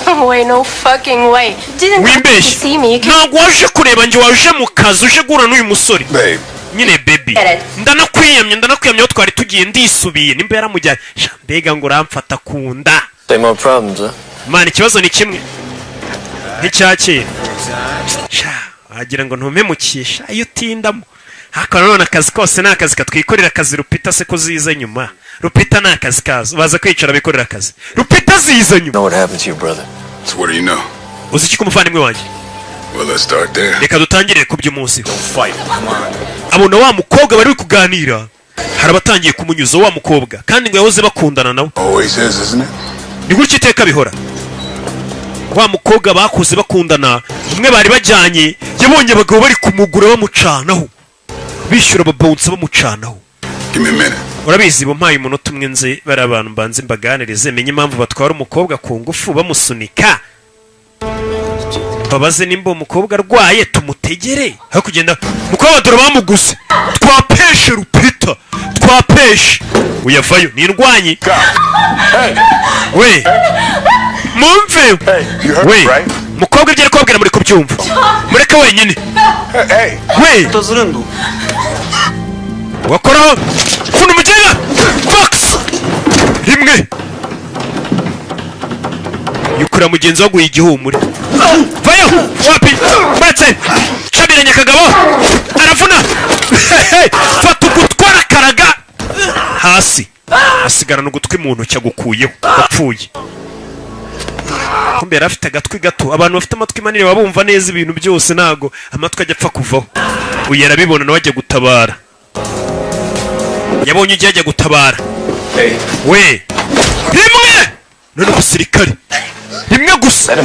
No way, no fucking way. You didn't come to Wimbeshye. see me. You came Ntabwo waje kureba njye, waje mu kazi, uje guhura n'uyu musore Babe. nyine, baby. Get it. Ndanakwiyamye, ndanakwiyamye, aho twari tugiye ndisubiye nimba yaramujyanye. Sha, mbega ngo uramfata ku nda. Same old problems, huh? Man, ikibazo ni kimwe nk'icya kera. Sha, wagira ngo ntumemukisha iyo utindamo. Ariko nanone akazi kose ni akazi katwikorera akazi. Rupita se ko ziza nyuma? Rupita ni akazi kazo, baza kwicara bikorera akazi, Rupita ziza nyuma. Know what happened to your brother? So what do you know? Uzi iki ku muvandimwe wanjye? Well, let's start there. Reka dutangirire ku by'umunsi. Abona wa mukobwa bari kuganira, hari abatangiye kumunyuza wa mukobwa, kandi ngo yahoze bakundana nawe. Always is, isn't it? Ni gutyo iteka bihora. Wa mukobwa bakuze bakundana, umwe bari bajyanye, yabonye abagabo bari kumugura bamucanaho, bishyura ababonsa bamucanaho. Give me a minute. Urabizi, bumpaye umunota umwe nze bari abantu mbanze mbaganirize, menye impamvu batwara umukobwa ku ngufu bamusunika, babaze nimba uwo mukobwa arwaye tumutegere aho kugenda. Umukobwa dore bamuguze, twapeshe Rupita, twapeshe. Uyavayo ni indwanyi we, mumve we, mukobwa ibyo ari kubabwira muri kubyumva? Mureke wenyine we. Wakoraho funa umugenda box rimwe, yukura mugenzi waguye igihumure. Vayo wapi, muretse cabiranye akagabo aravuna, fata ugutwi arakaraga hasi, asigarana ugutwi mu ntoki agukuyeho, apfuye. Kumbe yari afite agatwi gato. Abantu bafite amatwi manini baba bumva neza ibintu byose, ntago amatwi ajya apfa kuvaho. Uyu arabibona, nawe ajya gutabara, yabonye ugiye ajya gutabara we. Rimwe none umusirikare rimwe gusa,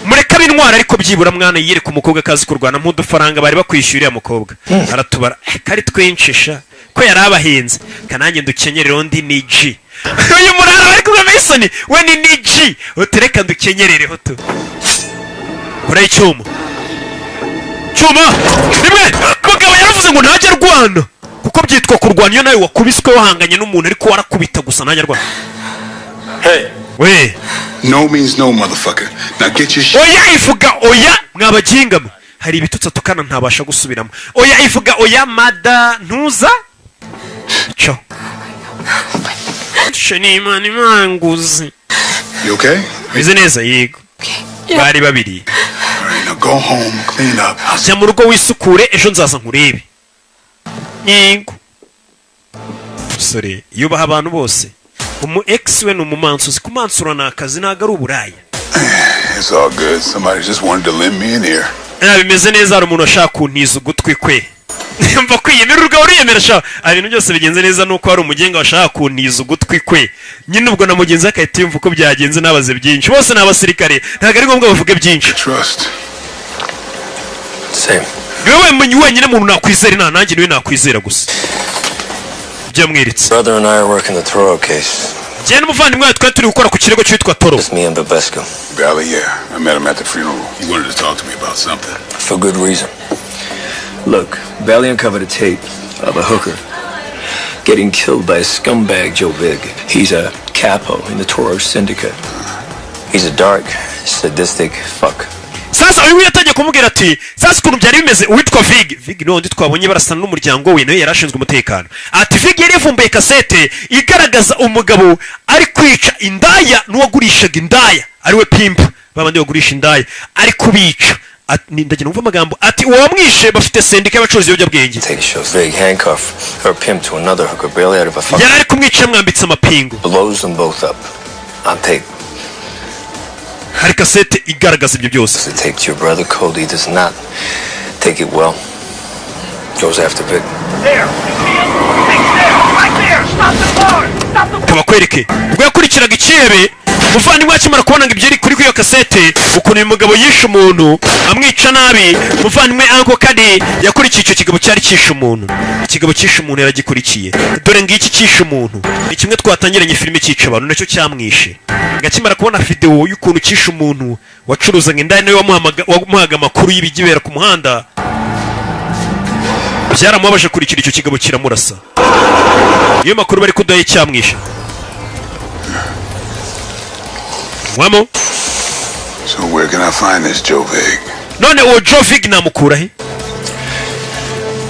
mureke ab'intwara. Ariko byibura mwana yiyereka umukobwa akazi kurwana nk'udufaranga bari bakwishyura uriya mukobwa aratubara. Kari twinshisha ko yari abahinze kanange ndukenyerere undi ni G. Uyu murara bari kumwe Mason we ni G, utereka ndukenyerereho tu. Kora icyuma, cyuma rimwe. Mugabo yaravuze ngo ntajya arwana, kuko byitwa kurwana iyo nawe wakubiswe wahanganye n'umuntu, ariko warakubita gusa, ntajya arwana we. No means no, motherfucker. Now get your shit. Oya ivuga oya, mwabagingamo. Hari ibitutsi atukana ntabasha gusubiramo. Oya ivuga oya, mada ntuza cyo ni Imana imanguzi. You okay? Meze neza, yego. Bari babiri. All right, now go home, clean up. Jya mu rugo wisukure, ejo nzaza nkurebe. Yego, musore yubaha abantu bose. Umu ex we ni umumansuzi, kumansura ni akazi, ntabwo ari uburaya. It's all good. Somebody just wanted to lend me an ear. Ah, bimeze neza, hari umuntu washaka kuntiza ugutwi kwe. Mva kwiyemera, urwawe uriyemera sha. Ah, ibintu byose bigenze neza, nuko hari umugenga washaka kuntiza ugutwi kwe nyine. Ubwo na mugenzi we agahita yumva uko byagenze, nabaze byinshi. Bose ni abasirikare, ntabwo ari ngombwa bavuge byinshi. Trust. Same. Niwe wenyine muntu nakwizera, nta nanjye niwe nakwizera gusa byamwiritse. Brother and I are working the Toro case. Njyewe n'umuvandimwe wawe twari turi gukora ku kirego cyitwa Toro. Just me and Babesco. Valley, yeah. I met him at the funeral. He wanted to talk to me about something. For good reason. Look, Valley uncovered a tape of a hooker Getting killed by a scumbag, Joe Vig. He's a capo in the Toro Syndicate. He's a dark, sadistic fuck. Sasa uyu yatangiye kumubwira ati: "Sasa ukuntu byari bimeze, uwitwa Vig." Vig ni wundi twabonye barasana n'umuryango we, nawe yari ashinzwe umutekano. Ati Vig yari yavumbuye kasete igaragaza umugabo ari kwica indaya n'uwagurishaga indaya, ariwe pimp, babandi bagurisha indaya, ari kubica. Ndagira numva amagambo, ati uwamwishe bafite sendika y'abacuruzi ibiyobyabwenge. Take shows Vig handcuff her pimp to another hooker barely out of a fucking Yari ari kumwica yamwambitse amapingu. Blows them both up. On tape. Hari kasete igaragaza ibyo byose. The tape to your brother Cody does not take it well. Goes after Vic. There! You see him? Vic's there! Right there! Stop the car! Stop the Kabakwereke ubwo yakurikiraga ikihebe. Umuvandimwe akimara kubona ngo ibyo iri kuri iyo kasete, ukuntu uyu mugabo yishe umuntu amwica nabi, umuvandimwe Uncle Cody yakurikiye icyo kigabo cyari cyishe umuntu. Ikigabo cyishe umuntu yaragikurikiye. Dore ngiki cyishe umuntu, ni kimwe twatangiranye filime cyica abantu, nacyo cyamwishe. Akimara kubona videwo y'ukuntu cyishe umuntu wacuruzaga indaya, nawe wamuhaga amakuru y'ibigibera ku muhanda, byaramubabaje. Kurikira icyo kigabo kiramurasa, niyo makuru bari kudaha cyamwishe nywamo. So where can I find this Joe Vig? None uwo Joe Vig namukura he?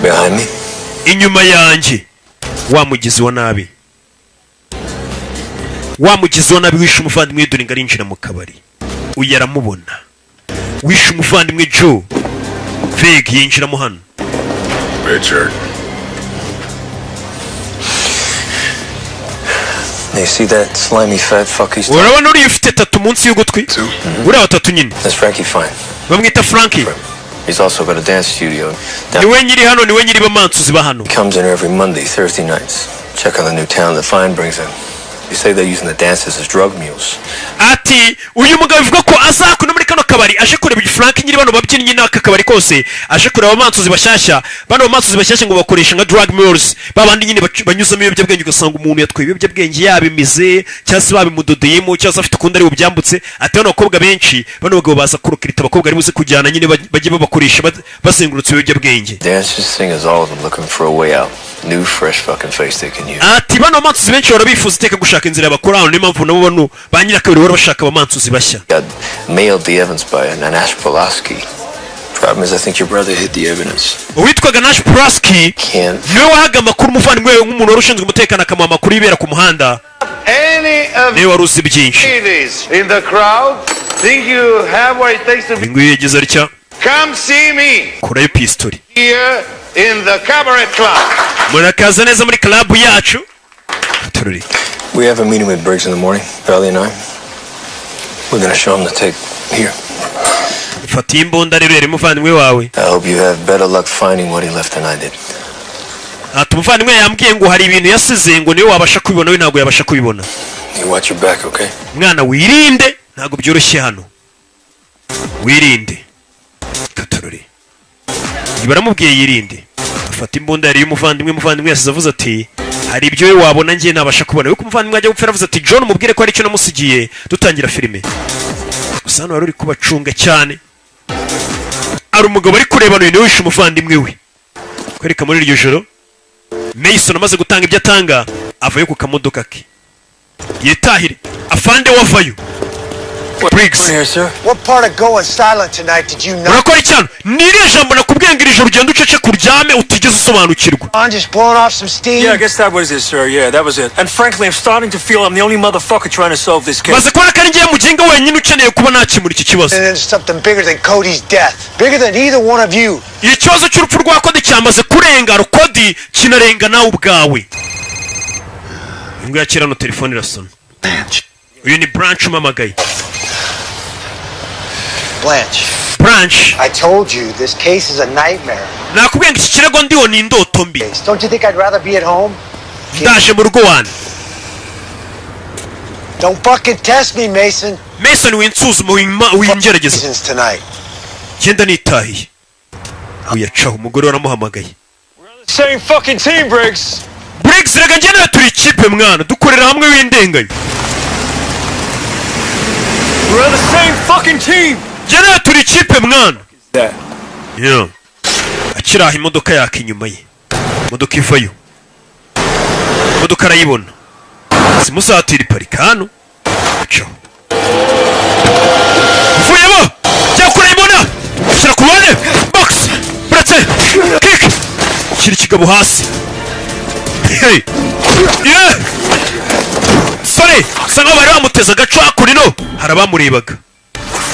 Behind me? Inyuma yanjye. Wa mugizi wa nabi, wa mugizi wa nabi wishe umuvandimwe, dore ngo arinjira mu kabari, uyu aramubona. Wishe umuvandimwe Joe Vig yinjiramo hano. Richard. You see that slimy fat fuck he's Urabona uriya ufite tattoo munsi y'ugutwi, uriya watatu nyine? That's Frankie Fine. Bamwita Frankie. He's also got a dance studio. Niwe nyiri hano, niwe nyiri bamansuzi ba hano. He comes in every Monday, Thursday nights. Check on the new town that Fine brings in. They say they're using the dancers as drug mules. Ati uyu mugabo bivuga ko azakuna muri kano kabari aje kureba Frank nyiri bano babyinnyi n'aka kabari kose, aje kureba abamansuzi bashyashya. Bano bamansuzi bashyashya ngo bakoresha nka drug mules, babandi nyine banyuzamo ibiyobyabwenge, ugasanga umuntu yatwaye ibiyobyabwenge yabimize cyangwa se babimudodeyemo cyangwa se afite ukundi ari bubyambutse. Ati bano bakobwa benshi, bano bagabo baza kurokirita abakobwa ari buze kujyana nyine, bajye babakoresha bazengurutse ibiyobyabwenge. Dancers, singers, all of them looking for a way out. New, fresh fucking face they can use. Ati bano bamansuzi benshi bahora bifuza iteka gushaka inzira bakora hano, niyo mpamvu nabo bano ba nyirakabiri bahora bashaka abamansuzi bashya. Got mailed the evidence by an Nash Pulaski. Problem is, I think your brother hid the evidence. Uwitwaga Nash Pulaski Can't. niwe wahaga amakuru umuvandimwe we, nk'umuntu wari ushinzwe umutekano akamuha amakuru y'ibera ku muhanda. Any of Niwe wari uzi byinshi. ladies in the crowd think you have what it takes to Uyu nguyu yagize atya, come see me kurayo pistori. here in the cabaret club. Murakaza neza muri club yacu. Tururi. We have a meeting with Briggs in the morning, Valley and I. We're gonna show him the tape. Here. Fata iyi mbunda rero, yari umuvandimwe wawe. I hope you have better luck finding what he left than I did. Ati umuvandimwe yambwiye ngo hari ibintu yasize, ngo niwe wabasha kubibona, we ntabwo yabasha kubibona. You watch your back, okay? Mwana, wirinde, ntabwo byoroshye hano, wirinde. Katorore baramubwiye yirinde. Afata imbunda yari y'umuvandimwe. Umuvandimwe yasize avuze ati hari ibyo we wabona njye ntabasha kubona. Yuko umuvandimwe ajya gupfa yaravuze ati: "John, umubwire ko hari icyo namusigiye." Dutangira filime gusa, hano wari uri kubacunga cyane, hari umugabo ari kurebana, uyu niwe wishe umuvandimwe we. Kwereka muri iryo joro, Mason amaze gutanga ibyo atanga, avayo ku kamodoka ke yitahire. Afande wavayo Briggs. What part of going silent tonight did you not? Urakora icyano? Ni iriya jambo nakubwiye ngo iri joro ugenda ucece kuryame utigeze usobanukirwa? I'm just blowing off some steam. Yeah, I guess that was it, sir. Yeah, that was it. And frankly, I'm starting to feel I'm the only motherfucker trying to solve this case. Maze kubona ko ari ngewe mugenga wenyine ukeneye kuba nakemura iki kibazo. And it's something bigger than Cody's death. Bigger than either one of you. Ikibazo cy'urupfu rwa Cody cyamaze kurenga Cody, kinarenga nawe ubwawe. Imbwa yakira hano, telefone irasona. Uyu ni Blanche umamagaye. Blanche. Blanche. I told you this case is a nightmare. Nakubwiye ngo iki kirego ndiho ni indoto mbi. Don't you think I'd rather be at home? Ndaje mu rugo wanjye. Don't fucking test me, Mason. Mason, winsuzuma, wingerageza. Reasons tonight. Genda nitahiye. Uyacaho, umugore waramuhamagaye. Same fucking team, Briggs. Briggs, rega njye nawe turi ikipe mwana, dukorera hamwe, w'indenganya. We're on the same fucking team. Njye nawe turi ikipe mwana. That. Yeah. Akiri aho, imodoka yaka inyuma ye, imodoka ivayo. Imodoka arayibona, simusatira, iparika hano. Acaho, uvuyemo jya kurayibona, shyira ku ruhande, box, buretse kick, shyira ikigabo hasi. Hey! Yeah! Sore usa nkaho bari bamuteze agaco. Hakuno hari abamurebaga,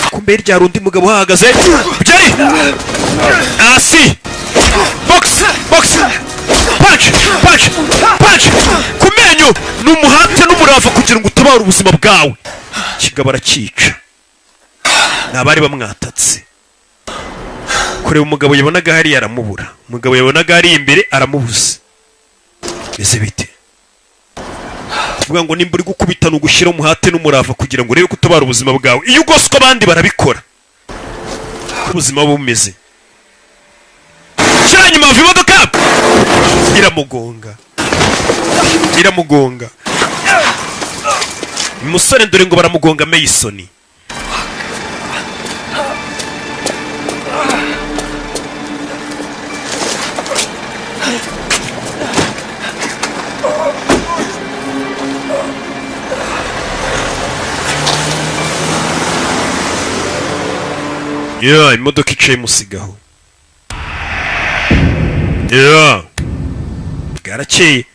kumbe hirya hari undi mugabo uhahagaze. Byari hasi, box, box, punch, punch, punch ku menyo. Ni umuhate n'umurava kugira ngo utabare ubuzima bwawe. Kigabo aracyica. Ni abari bamwatatse. Kureba umugabo yabonaga hariya aramubura, umugabo yabonaga hariya imbere aramubuze. Bise bite? Kuvuga ngo nimba uri gukubita ni ugushyira umuhate n'umurava kugira ngo urebe ko utabara ubuzima bwawe. Iyo ugoswe abandi barabikora, uko ubuzima buba bumeze. Shyira inyuma, hava imodoka iramugonga, iramugonga umusore. Dore ngo baramugonga. Mason yeah, imodoka iciye musigaho. Yeah, bwarakeye.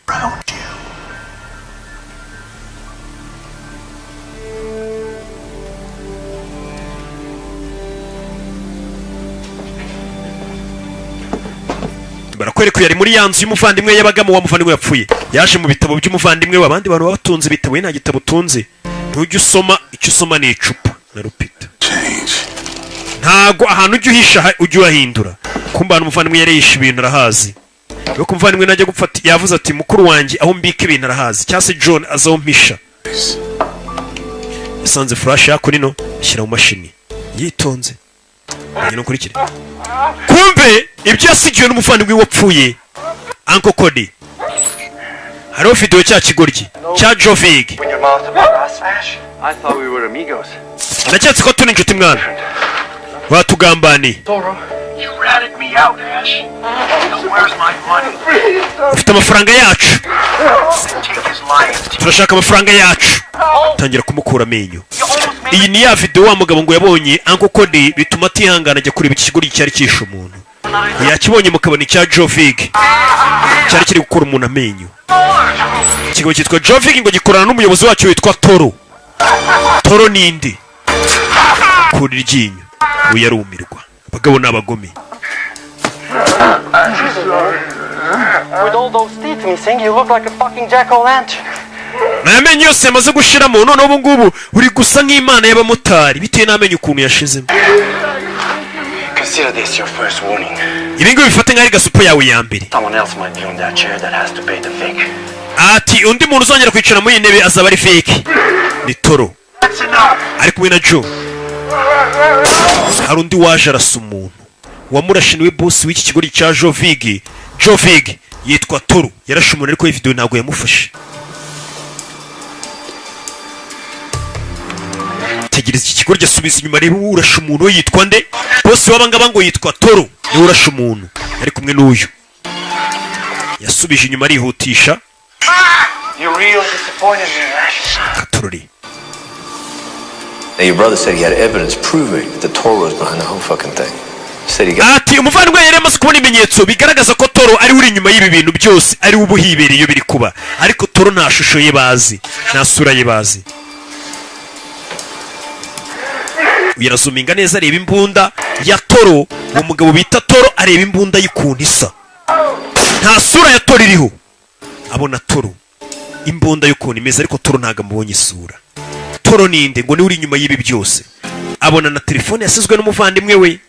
Barakwereka uyu ari muri ya nzu y'umuvandimwe yabagamo, wa muvandimwe yapfuye. Yaje mu bitabo by'umuvandimwe we. Abandi bantu baba batunze ibitabo, we nta gitabo utunze, ntujya usoma. Icyo usoma ni icupa na rupita. Ntago ahantu ujya uhisha ujya uhahindura. Kumba ahantu umuvandimwe yari yishe ibintu arahazi. Nuko umuvandimwe najya gupfa yavuze ati: "Mukuru wanjye aho mbika ibintu arahazi," cyangwa se John azi aho mpisha. Yasanze flash yako nino, ashyira mu mashini yitonze. Ngwino ukurikire. Kumbe ibyo yasigiwe n'umuvandimwe wapfuye, Uncle Cody, hariho video cya kigoryi cya Joe Vig. Open your mouth about us, Ash. I thought we were amigos. Ndaketse ko turi inshuti mwana, batugambaniye. Toro. You ratted me out, Ash. Now where's my money? Ufite amafaranga yacu. Take his lion's teeth. Turashaka amafaranga yacu. Tangira kumukura amenyo. Iyi ni ya video wa mugabo ngo yabonye Uncle Cody, bituma atihangana ajya kureba iki kigoryi cyari cyishe umuntu. Yakibonye mukabona icya Joe Vig cyari kiri gukura umuntu amenyo. Ikigo cyitwa Joe Vig ngo gikorana n'umuyobozi wacyo witwa Toro. Toro ninde? Kura iryinyo, uyu yarumirwa. Abagabo ni abagome. With all those teeth missing, you look like a fucking jack-o'-lantern. Aya menyo yose yamaze gushiramo, noneho ubu ngubu uri gusa nk'imana y'abamotari bitewe n'amenyo ukuntu yashizemo. Consider this your first warning. Ibi ngibi bifate nk'ari gasupo yawe ya mbere. Someone else might be on that chair that has to pay the fake. Ati undi muntu uzongera kwicara muri iyi ntebe azaba ari fake. Ni Toro ari kumwe na Joe. Hari undi waje arasa umuntu. Uwamurashe niwe boss w'iki kigo cya Jovig. Jovig yitwa Toro, yarashe umuntu ariko iyi video ntabwo yamufashe. Tegereza, iki kigo asubiza inyuma, reba urashe umuntu we yitwa nde. Boss w'abangaba ngo yitwa Toro, niwe urashe umuntu ari kumwe n'uyu. Yasubije inyuma arihutisha. You really disappointed me, Ash. Katorori. Now, your brother said he had evidence proving that the Toro was behind the whole fucking thing. Said he got Ati umuvandimwe yari amaze kubona ibimenyetso bigaragaza ko Toro ari we uri inyuma y'ibi bintu byose, ari we ubuhibereye iyo biri kuba, ariko Toro nta shusho ye bazi, nta sura ye bazi. Uyu arazuminga neza, areba imbunda ya Toro. Uwo mugabo bita Toro areba imbunda y'ukuntu isa, nta sura ya Toro iriho. Abona Toro, imbunda y'ukuntu imeze, ariko Toro ntabwo amubonye isura. Toro ninde ngo niwe uri inyuma y'ibi byose? Abona na telefone yasizwe n'umuvandimwe we.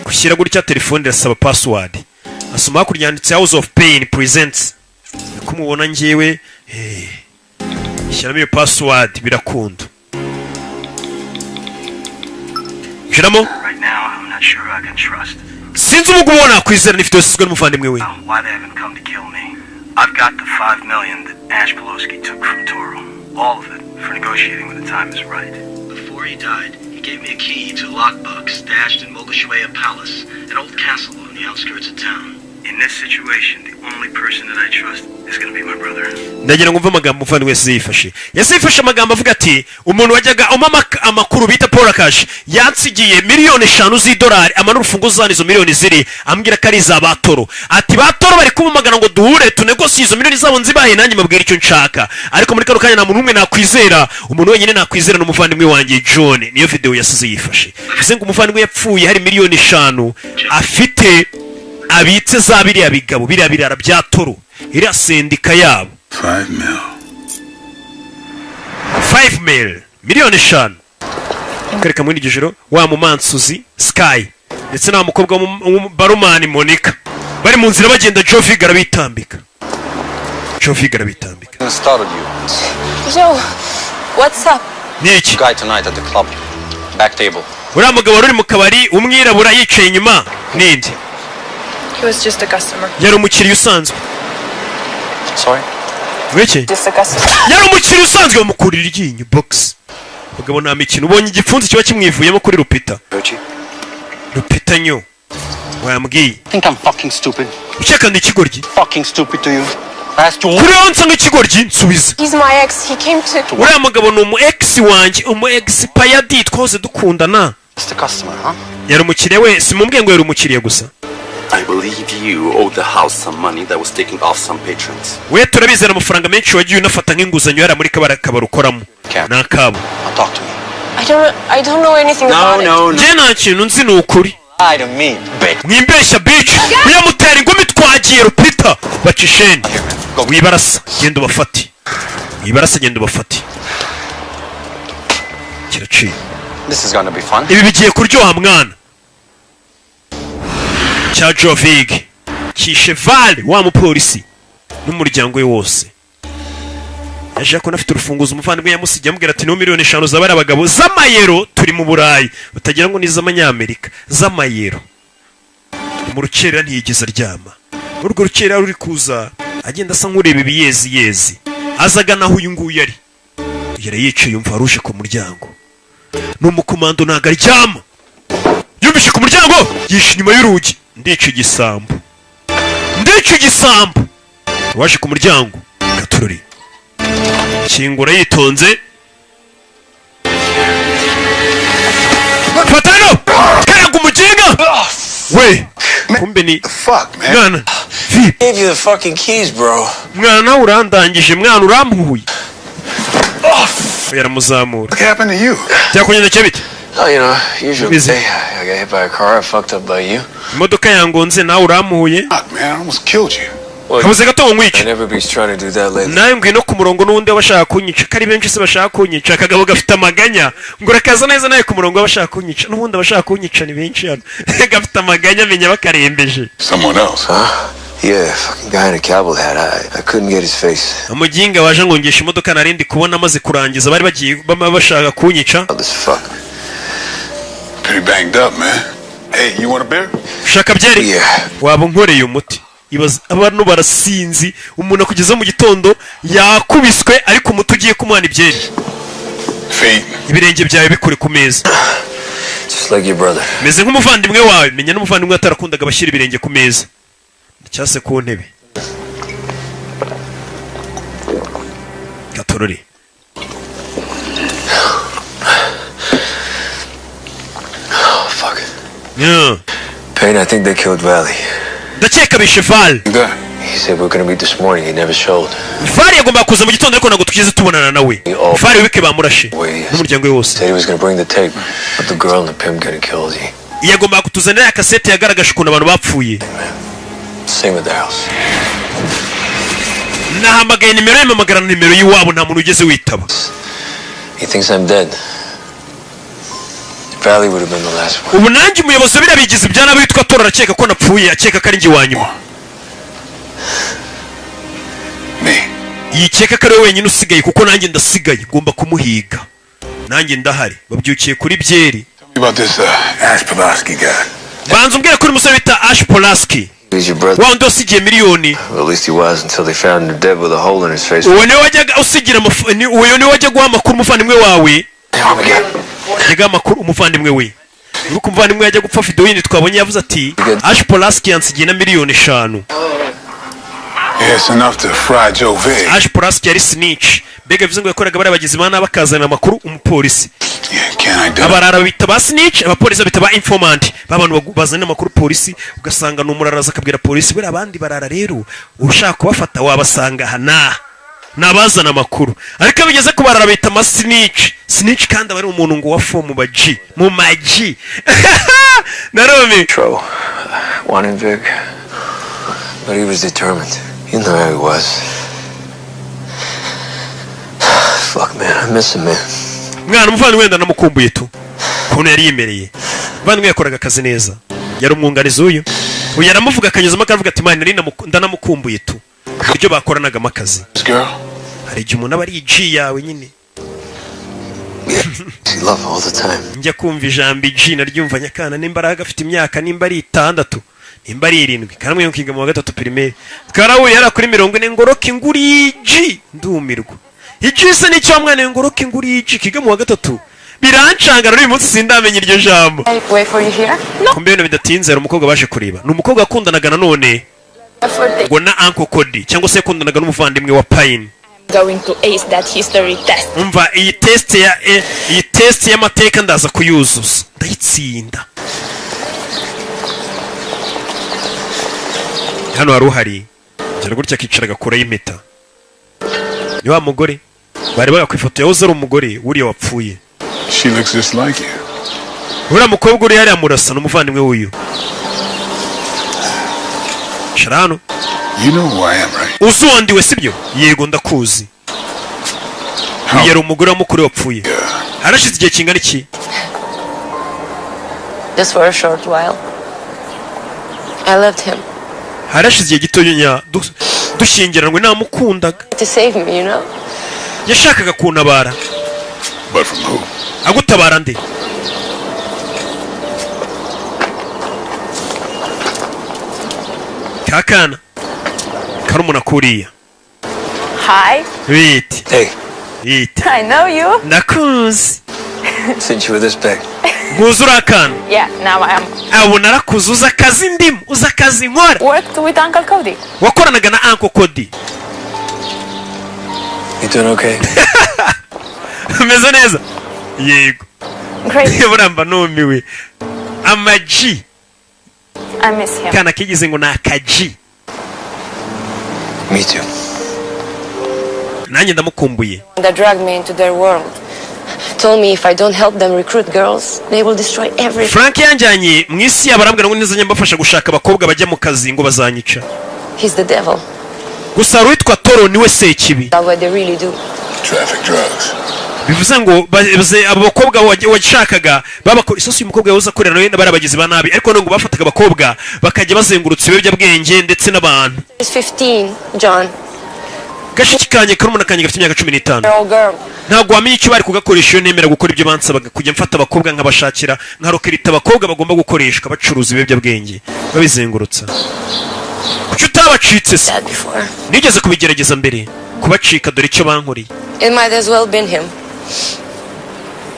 Gushyira gutya telefone irasaba password, asoma hakurya yanditse House of Pain presents. Niko mubona njyewe, shyiramo iyo password birakunda. Shyiramo. Right now, I'm not sure I can trust. Sinzi ubu ngubu nakwizera n'ifite yasizwe n'umuvandimwe we. Why they haven't come to kill me. I've got the 5 million that Ash Pelosi took from Toro. All of it for negotiating when the time is right. Before he died, he gave me a key to a lockbox stashed in Mogashuea Palace, an old castle on the outskirts of town. In this situation, the only person that I trust is gonna be my brother. Ndagira ngo mve amagambo umuvandimwe wese yifashe. Yase yifashe amagambo avuga ati: "Umuntu wajyaga umpa amakuru bita Paul Kashi yansigiye 5 miliyoni z'idolari, amanura urufunguzo zane izo miliyoni ziri, ambwira ko ari iza Batoro." Ati: "Batoro bari kumumagana ngo duhure tunegosiye izo miliyoni zabo, nzibahe nanjye mbabwira icyo nshaka, ariko muri kano kanya nta muntu n'umwe nakwizera. Umuntu wenyine nakwizera ni umuvandimwe wanjye John." Niyo video yasize yifashe. Bivuze ngo umuvandimwe yapfuye hari 5 miliyoni afite abitse za biriya bigabo, biriya birara bya Toro, iriya sendika yabo. 5 mil. 5 mil, 5 miliyoni. Kwereka muri iryo joro wa mumansuzi Sky ndetse na mukobwa w'umubarumani Monica bari mu nzira bagenda, Joe Vig arabitambika. Joe Vig arabitambika. Startled you. Joe, what's up? Ni iki? Guy tonight at the club. Back table. Uriya mugabo wari uri mu kabari, umwirabura yicaye inyuma, ninde? He was just a customer. Yari umukiriya usanzwe. Sorry? Weke? Just a customer. Yari umukiriya usanzwe. Bamukurira iryinyo box. Mugabo nta mikino, ubonye igipfunsi kiba kimwivuyemo kuri Rupita. Rupita nyo wambwiye. Think I'm fucking stupid? Ukeka ndi ikigoryi? Fucking stupid to you? I asked you. Kuri wowe nsa nk'ikigoryi? Nsubiza. He's my ex. He came to. Uriya mugabo ni umu ex wanjye, umu ex payadi, twahoze dukundana. Just a customer, huh? Yari umukiriya we, simubwiye ngo yari umukiriya gusa. I believe you owe the house some money that was taken off some patrons. We turabizera amafaranga menshi wagiye unafata nk'inguzanyo yari muri kabara kabari ukoramo ni akabo. Talk to me. I don't know anything about it. Njye nta kintu nzi, ni ukuri. Lie to me, bitch. Mwimbeshya bitch. Uyamutera ingumi. Twagiye Rupita, baca isheni. Wibarasa, genda ubafate. Wibarasa, genda ubafate. Kiraciye. This is gonna be fun. Ibi bigiye kuryoha mwana. Cya Jovig kishe Vale wa mupolisi n'umuryango we wose. Yaje ko afite urufunguzo umuvandimwe yamusigiye, amubwira ati: "Niho 5 miliyoni z'abari abagabo z'amayero." Turi mu Burayi, utagira ngo ni iz'amanyamerika, z'amayero. Mu rukerera ntiyigeze aryama. Muri urwo rukerera ruri kuza agenda asa nk'ureba ibiyezi yezi, aza agana aho uyu nguyu ari. Yari yicaye, yumva waruje ku muryango. Ni umukomando, ntabwo aryama. Yumvise ku muryango, yishe inyuma y'urugi. Ndica igisambo, ndica igisambo. Waje ku muryango gaturori, kingura yitonze. Fata hano, karaga umuginga we. Kumbe ni mwana. Gave you the fucking keys, bro. Mwana, nawe urandangije mwana, urampuye. Yaramuzamura. What happened to you? Byakugendekeye bite? Oh, usual Busy. day. I got hit by a car. I fucked up by you. Imodoka yangonze, nawe urampuye. Man, I almost killed you. Kabuze gato ngo nkwice. And everybody's trying to do that lately. Nawe ngwino ku murongo n'ubundi w'abashaka kunyica, ko ari benshi se bashaka kunyica. Akagabo gafite amaganya ngo urakaza neza nawe ku murongo w'abashaka kunyica. N'ubundi abashaka kunyica ni benshi hano. Gafite amaganya, amenya bakarembeje. Someone else. Huh? Yeah, fucking guy in a cowboy hat. I couldn't get his face. Umuginga waje ngongesha imodoka narindi kubona amaze kurangiza, bari bagiye bama bashaka kunyica. This fuck. Pretty banged up, man. Hey, you want a beer? Ushaka byeri? Waba unkoreye umuti. Ibaze, abantu barasinzi, umuntu akugeza mu gitondo yakubiswe, ariko umuti ugiye kumuhana ibyeri. Feet. Ibirenge byawe bikure ku meza. Just like your brother. Meze nk'umuvandimwe wawe. Menya n'umuvandimwe atarakundaga abashyira ibirenge ku meza cyangwa se ku ntebe. Gatorore. Oh, fuck. Yeah. Payne, I think they killed Valley. Ndakeka bishe Val. He said we were gonna meet this morning. He never showed. Val yagombaga kuza mu gitondo, ariko ntabwo tugeze tubonana nawe. Val wike bamurashe n'umuryango we wose. Said he was gonna bring the tape of the girl and the pimp getting killed. He Yagombaga kutuzanira ya kasete yagaragaje ukuntu abantu bapfuye. Same at the house. Nahamagaye nimero ye, mpamagara na nimero y'iwabo, nta muntu ugeze witaba. He thinks I'm dead. Valley would have been the last one. Ubu nanjye umuyobozi wa biriya bigizi bya nabi witwa Tora arakeka ko napfuye, akeka ko ari njye wa nyuma. Yikeka ko ari we wenyine usigaye, kuko nanjye ndasigaye, ngomba kumuhiga, nanjye ndahari. Babyukiye kuri byeri. Tell me about this Ash Pulaski guy. Banza umbwire ko uri umusore bita Ash Polaski. He's your brother. Wa wundi wasigiye miliyoni. Well, at least he was until they found him dead with a hole in his face. Uwo niwe wajyaga usigira uwo niwe wajya guha amakuru umuvandimwe wawe, yajyaga amakuru umuvandimwe we. Uri kumva, nimwe yajya gupfa, video yindi twabonye yavuze ati Ash Polaski yansigiye na miliyoni 5. It's enough to fry Joe Vig. Ash Polaski yari snitch, mbega bivuze ngo yakoraga bariya bagizi ba nabi akazana amakuru umupolisi. Can I do Abarara bita ba snitch, abapolisi bita ba informant, ba bantu bazana amakuru polisi, ugasanga ni umuraraza akabwira polisi. Buriya abandi barara rero ushaka kubafata wabasanga aha n'aha, ni abazana amakuru. Ariko iyo bigeze ku barara bita ama snitch. Snitch kandi aba ari umuntu ngo wa fo mu baji, mu maji narome. Tro wanted Vic, but he was determined. You know how he was. Fuck, man, I miss him, man. Mwana, umuvandimwe wenda namukumbuye tu, ukuntu yari yimereye. Umuvandimwe yakoraga akazi neza, yari umwunganizi. Uyu aramuvuga akanyuzamo akavuga ati: "Man, nari ndanamukumbuye tu, uburyo bakoranagamo akazi." This girl? Hari igihe umuntu aba ari G yawe nyine. She love all the time. Njya kumva ijambo G naryumva nyakana, nimba ari agafite imyaka, nimba ari 6, nimba ari 7, karamwe kiga mu wa gatatu primaire, twarahuye hariya kuri 40, ngoroka inguri G, ndumirwa. G se nicyo wa mwana we? Ngoroka inguri G kiga mu wa gatatu, birancangana. N'uyu munsi sindamenya iryo jambo. I wait for you here? No. Kumbe ibintu bidatinze, hari umukobwa baje kureba, ni umukobwa wakundanaga nanone For the ngo na Uncle Cody, cyangwa se yakundanaga n'umuvandimwe wa Pine. Going to ace that history test. Umva, iyi test ya iyi test y'amateka ndaza kuyuzuza, ndayitsinda. Hano hari uhari gira gutya akicara agakuraho impeta, ni wa mugore bari baga ku ifoto, yahoze ari umugore wuriya wapfuye. She looks just like you. Uriya mukobwa uri hariya murasa n'umuvandimwe w'uyu. Cara hano. You know who I am, right? Uzi uwandiwe, sibyo? Yego, ndakuzi. Uyu yari umugore wa mukuru wapfuye. Harashize igihe kingana iki? Just for a short while. I loved him. Harashize igihe gitoya dushyingiranwe, namukundaga. To save me. Yashakaga kuntabara. But from who? Agutabara nde? Kakana karumuna kuriya. Hi. Bite? Hey. Bite? I know you. Ndakuzi. Since you were this big. Nkuzi uri akana. Yeah, now I am. Abo narakuze, uzi akazi ndimo, uzi akazi nkora. Worked with Uncle Cody. Wakoranaga na Uncle Cody. You doing okay? Umeze neza? Yego. Great. Buramba numiwe amaji. I miss him. Kana kigize ngo ni akaji. Me too. Nanjye ndamukumbuye. That dragged me into their world. Told me if I don't help them recruit girls, they will destroy everything. Frank yanjyanye mu isi yabo, arambwira ngo nizajya mbafasha gushaka abakobwa bajya mu kazi ngo bazanyica. He's the devil. Gusa hari uwitwa Toro, niwe sekibi. That's what they really do. Traffic drugs. Bivuze ngo abo bakobwa washakaga babakora isosi. Uyu mukobwa yahoze akorera nawe bari abagizi ba nabi, ariko none ngo bafataga abakobwa bakajya bazengurutsa ibiyobyabwenge ndetse n'abantu. He's 15, John. Gashiki kanjye, karumuna kanjye gafite imyaka 15. Year old girl. Ntabwo wamenya icyo bari kugakoresha iyo nemera gukora ibyo bansabaga, kujya mfata abakobwa nkabashakira, nkarokirita abakobwa bagomba gukoreshwa bacuruza ibiyobyabwenge babizengurutsa. Kuki utabacitse se? Before. Nigeze kubigerageza mbere kubacika, dore icyo bankoreye. It might as well been him.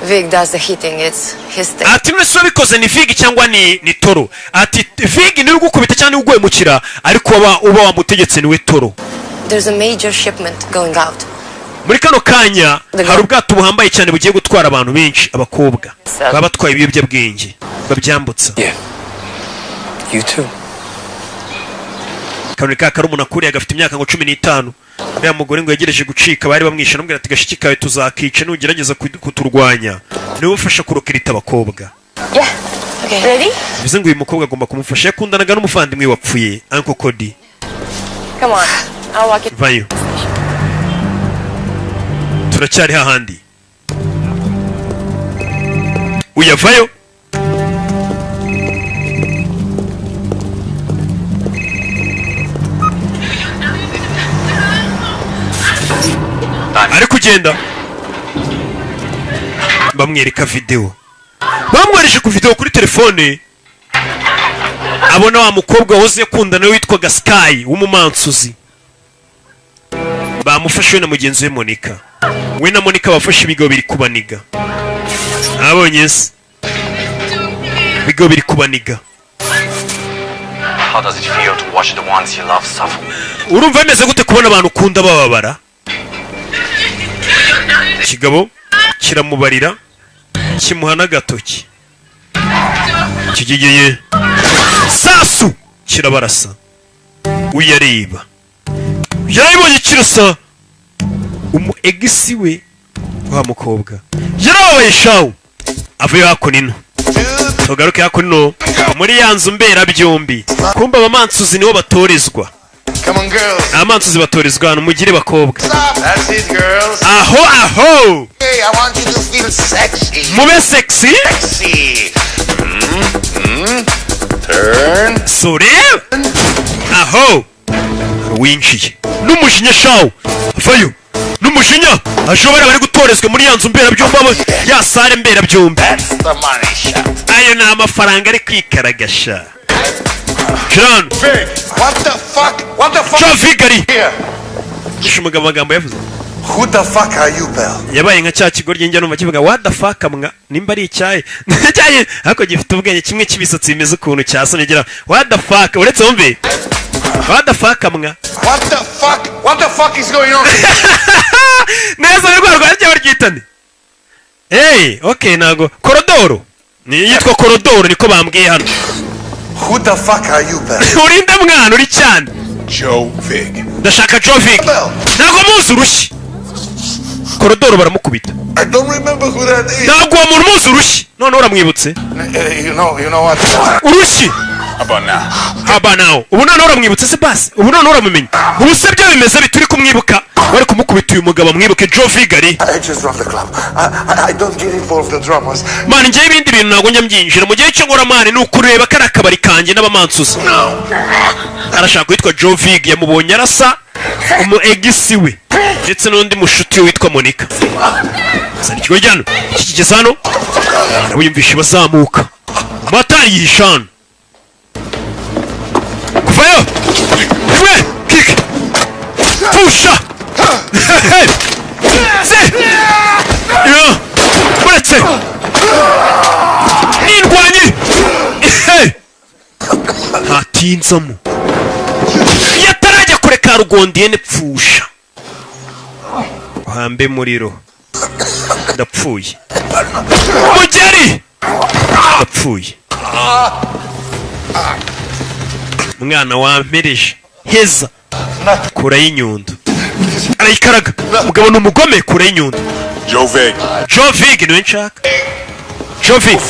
Vic does the hitting. It's his thing. Ati: "None se wabikoze ni Vig cyangwa ni Toro?" Ati: "Vig niwe ugukubita cyangwa niwe uguhemukira, ariko uba wamutegetse niwe Toro." There's a major shipment going out. Muri kano kanya hari ubwato buhambaye cyane bugiye gutwara abantu benshi, abakobwa baba batwaye ibiyobyabwenge babyambutsa. You too. Kanoni ka karumuna kuriya gafite imyaka ngo 15. Uriya mugore ngo yegereje gucika, bari bamwishe, anamubwira ati: "Gashiki kawe tuzakica nugerageza kuturwanya." Niwe ufasha kurokirita abakobwa. Yeah. Okay. Ready? Bivuze ngo uyu mukobwa agomba kumufasha, yakundanaga n'umuvandimwe wapfuye, Uncle Cody. Come on. I'll walk it. Vayo, turacyari hahandi, uyavayo. Ari kugenda bamwereka videwo, bamwohereje ku videwo kuri telefone, abona wa mukobwa wahoze akundana we witwaga Sky w'umumansuzi bamufashe we na mugenzi we Monica. We na Monica bafashe ibigabo biri kubaniga, abonye se. Bigo biri kubaniga. How does it feel to watch the ones you love suffer? Urumva bimeze gute kubona abantu ukunda bababara? Ikigabo kiramubarira, kimuha n'agatoki, kigegeye sasu kirabarasa. Uyareba yarabibonye, kirasa umu ex we. Wa mukobwa yarababaye shawu. Avuye hakuno ino, tugaruke hakuno muri ya nzu mberabyombi. Kumva abamansuzi nibo batorezwa. Come on, girls. Abamansuzi batorezwa hano. Mugire bakobwa. That's it, girls. Aho aho. Hey, I want you to feel sexy. Mube sexy. Sexy. Turn. Sore aho winjiye n'umujinya shawu, avayo n'umujinya. Ashobora bari gutorezwa muri ya nzu mberabyombi, ya salle mberabyombi. That's the money shot. Ayo ni amafaranga ari kwikaragasha John. Vig. What the fuck? What the fuck? Joe Vigari. Here. Yishe umugabo amagambo yavuze. Who the fuck are you, pal? Yabaye nka cya kigoryi njya numva kivuga "What the fuck" mwa, nimba ari icyayi cyayi ariko gifite ubwenge, kimwe cy'ibisatsi bimeze ukuntu cyasomye gira "What the fuck". Uretse wumve "What the fuck" mwa. What the fuck? What the fuck is going on? Neza ni rwa rwajya baryitane. Hey, okay, ntago korodoro ni yitwa korodoro, niko bambwiye hano. Who the fuck are you, pal? Urinde mwana uri cyane? Joe Vig. Ndashaka Joe Vig. Ntabwo muzi urushyi. Korodoro baramukubita. I don't remember who that is. Ntabwo uwo muntu muzi urushyi. None uramwibutse? You know what? Urushyi. How about now? Haba nawe ubu noneho uramwibutse se? Basi ubu noneho uramumenya? Ubu se byo bimeze bituri kumwibuka? Bari kumukubita uyu mugabo amwibuke. Joe Vigari. I just run the club. I don't get involved in dramas. Man, njyewe ibindi bintu ntabwo njya mbyinjira. Mu gihe cyo nkora, man, ni ukureba kariya kabari kanjye n'abamansuzi. Arashaka witwa Joe Vig, yamubonye arasa umu ex we ndetse n'undi mushuti we witwa Monica. Zana ikigo hano, kikigeze hano nawe yumvishe bazamuka motari yihisha hano. Kuvayo rimwe kike pfusha se yo uretse n'indwanyi ntatinzamo iyo atarajya kure ka rugondiyene pfusha uhambe muriro. Ndapfuye mugeri, ndapfuye mwana wampereje heza. Kurayo inyundo arayikaraga. Umugabo ni umugome. Kurayo inyundo. Joe Vig. Joe Vig niwe nshaka. Joe Vig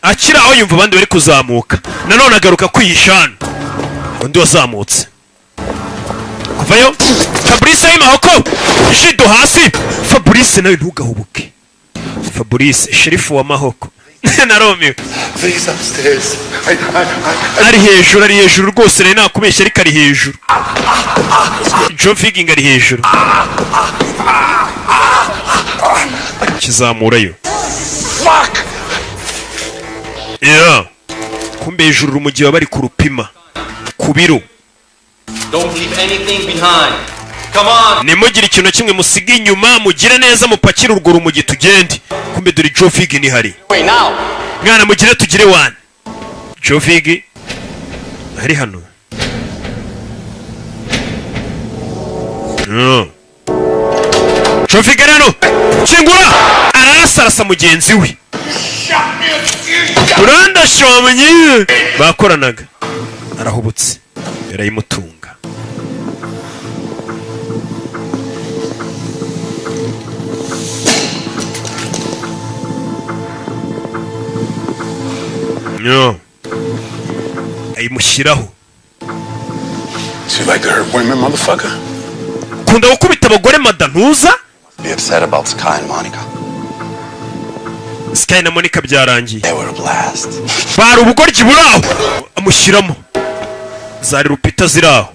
akiri aho yumva abandi bari kuzamuka nanone, agaruka kwihisha hano. Undi wazamutse kuvayo, Fabrice w'imahoko jido hasi. Fabrice nawe ntugahubuke. Fabrice sherifu wa Mahoko na Romeo. Please, upstairs. I Ari hejuru, ari hejuru rwose. Rero nakubeshya ariko ari hejuru. Joe Viging ari hejuru kizamurayo. Fuck! Yeah. Kumbe hejuru urumogi baba bari kurupima ku biro. Don't leave anything behind. Come on. Nimugire ikintu na kimwe musiga inyuma, mugire neza mupakire urwo rumogi tugende. Kumbe dore Joe Vig nihari. Wait now. Mwana mugire tugire wani. Joe Vig ari hano. No. Joe Vig ari hano. Kingura, ararasarasa mugenzi we. Urandashomye bakoranaga, arahubutse yarayimutunga. No. Ayimushyiraho. So you like to hurt women, motherfucker? Kunda gukubita abagore mada ntuza. Be upset about Sky and Monica. Sky na Monica byarangiye. They were a blast. Bari ubugoryi buri aho. Amushyiramo zari rupita ziri aho.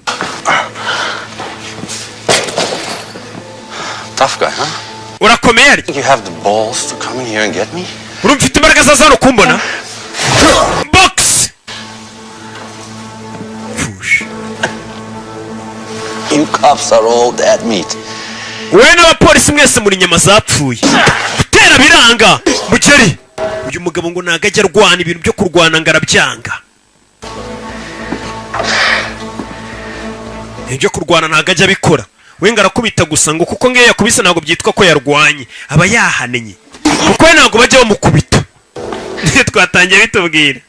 Tough guy, huh? Urakomeye ari. Think you have the balls to come in here and get me? Urumva ufite imbaraga zaza hano kumbona? Box. Pfusha. You cops are all dead meat. Wowe n'abapolisi mwese muri inyama zapfuye. Gutera biranga mugeri. Uyu mugabo ngo ntago ajya arwana, ibintu byo kurwana ngo arabyanga. Ibintu byo kurwana ntago ajya abikora we, ngo arakubita gusa, ngo kuko ngiyo yakubise ntabwo byitwa ko yarwanye, aba yahanenye, kuko we ntabwo bajya bamukubita. Twatangiye bitubwira.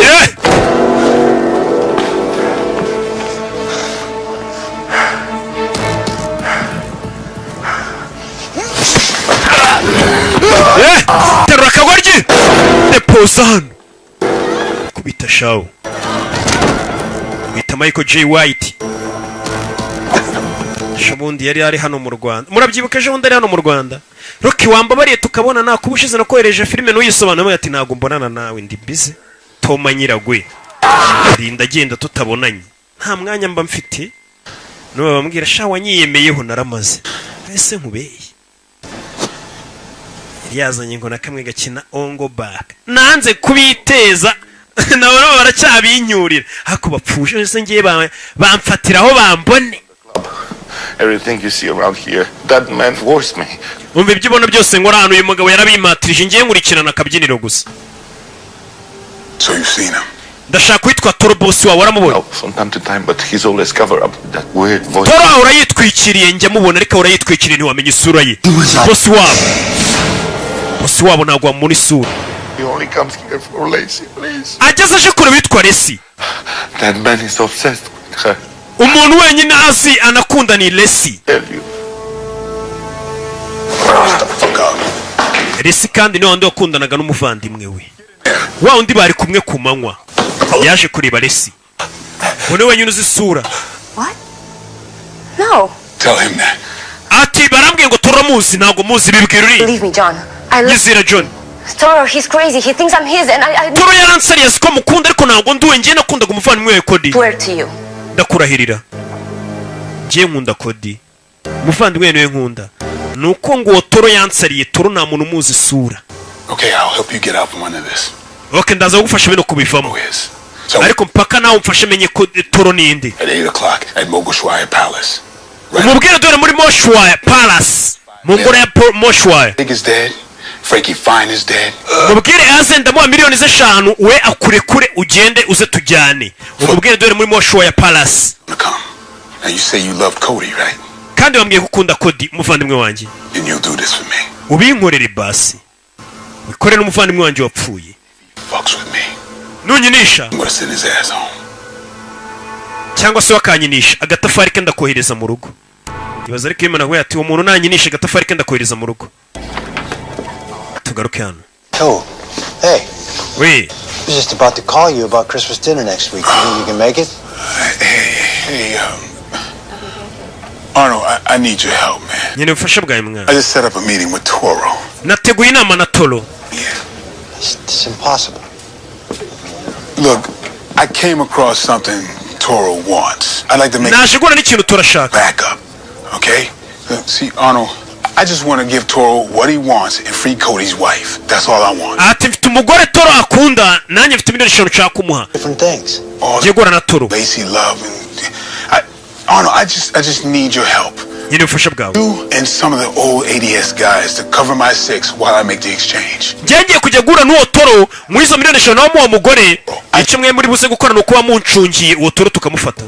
Eh! Eh! Terura akagoryi, depoza hano, kubita shawu. Bita Michael J White. Ejo bundi yari ari hano mu Rwanda, murabyibuka? Ejo bundi ari hano mu Rwanda. Rocky, wambabariye tukabona, nakuba ushize nakohereje filime ntuyisobanure. Ati ntabwo mbonana nawe, ndi bize. Toma nyiragwe rinda agenda tutabonanye, nta mwanya mba mfite. Nuba bambwira sha wanyiyemeyeho naramaze. Ese nkubeye yari yazanye ngo na kamwe gakina ongo back, nanze kubiteza nabo nabo baracyabinyurira, ariko bapfushe. Ese ngiye bamfatira aho bambone. Everything you see around here, that man forced me. Umva, ibyo ubona byose nkora hano uyu mugabo yarabimatirije, ngiye nkurikirana akabyiniro gusa. So you've seen him. Ndashaka witwa Toro, bosi wawe waramubonye? From time to time, but he's always cover up that weird voice. Toro ahora yitwikiriye, njya mubona ariko ahora yitwikiriye, ntiwamenya isura ye. Bosi wabo, bosi wabo ntabwo wamubona isura. He only comes here for Lacey, please. Ageze aje kure witwa Lacey. That man is obsessed with her. Umuntu wenyine azi anakunda ni Lacey. Tell you. Lacey kandi ni wa wundi wakundanaga n'umuvandimwe we, wa wundi bari kumwe ku manywa. Yaje kureba Lacey, uwo ni we wenyine uzi isura. No. Tell him that. Ati barambwiye ngo turamuzi, ntabwo muzi, bibwira uriya. Believe me, John. I love Nyizera, John. Toro. He's crazy. He thinks I'm his, and I Toro yaransariye, siko mukunda, ariko ntabwo nduwe. Njye nakundaga umuvandimwe we Cody. swear to you. Ndakurahirira, njye nkunda Cody, umuvandimwe we niwe nkunda. Ni uko ngo uwo Toro yansariye. Toro nta muntu umuzi isura. Okay, I'll help you get out from under this. Ok, ndaza kugufasha bino kubivamo, ariko mpaka nawe umfashe menye ko Toro ninde. At 8 o'clock at Mogushwaya Palace. Umubwire dore muri Moshwaya Palace, mu ngoro ya Moshwaya. Big is dead. Frankie Fine is dead. Mubwire aze, ndamuha miliyoni 5, we akurekure ugende, uze tujyane. Umubwire dore muri Moshwaya Palace. Now you say you love Cody, right? Kandi wambwiye ko ukunda Cody, umuvandimwe wanjye. Then you'll do this for me. Ubinkorere basi, wikorere n'umuvandimwe wanjye wapfuye. Fucks with me. Nunyinisha I'm gonna send his ass home. cyangwa se wakanyinisha agatafari ke, ndakohereza mu rugo. Ibaza ariko iyo umuntu ati uwo muntu nanyinisha agatafari ke, ndakohereza mu rugo. Tugaruke hano. Oh, hey. We. I was just about to call you about Christmas dinner next week. You think you can make it? Hey, Arnold, I need your help, man. Nyine ubufasha bwawe, mwana. I just set up a meeting with Toro. Nateguye inama na Toro. It's impossible. Look, I came across something Toro wants. I'd like to make Naje guhura n'ikintu turashaka. backup, okay? Look, see, Arnold, I just want to give Toro what he wants and free Cody's wife. That's all I want. Ati mfite umugore Toro akunda, nanjye mfite miliyoni 5 nshaka kumuha. Different things. Ngiye guhura na Toro. Lacey love and Arnold, I just need your help. Nyine ubufasha bwawe. You and some of the old ADS guys to cover my six while I make the exchange. Njye ngiye kujya guhura n'uwo Toro muri izo miliyoni 5 nawe muwo mugore. Icyo mwe muri buze gukora ni ukuba muncungiye uwo Toro tukamufata.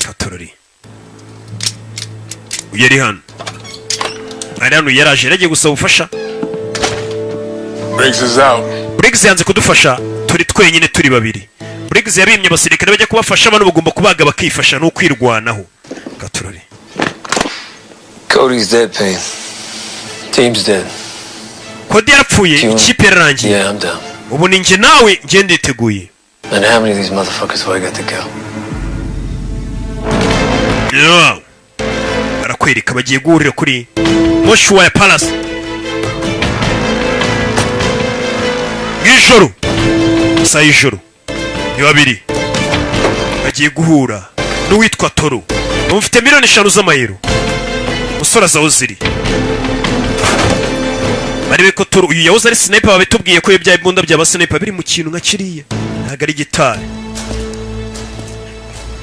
Katorori uyu ari hano, ari hano, yaraje, yaragiye gusaba ubufasha. Briggs is out. Briggs yanze kudufasha, turi twenyine, turi babiri. Briggs yabimye abasirikare bajya kubafasha. Bano bagomba kubaga bakifasha, ni ukwirwanaho. Katorori. Cody's dead, Payne. Team's dead. Cody yarapfuye, ikipe yararangiye. Yeah, I'm down. Ubu ni njye nawe, njye nditeguye. And how many of these motherfuckers do I got to kill? Yeah. Barakwereka bagiye guhurira kuri Moshuwaya Palace mw'ijoro, saa y'ijoro. Ni babiri bagiye guhura n'uwitwa Toro, bamufite miliyoni 5 z'amayero. Umusore aza aho ziri, barebe ko Toro uyu yahoze ari sniper. Babitubwiye ko ibya imbunda byaba sniper biri mu kintu nka kiriya, ntabwo ari gitari.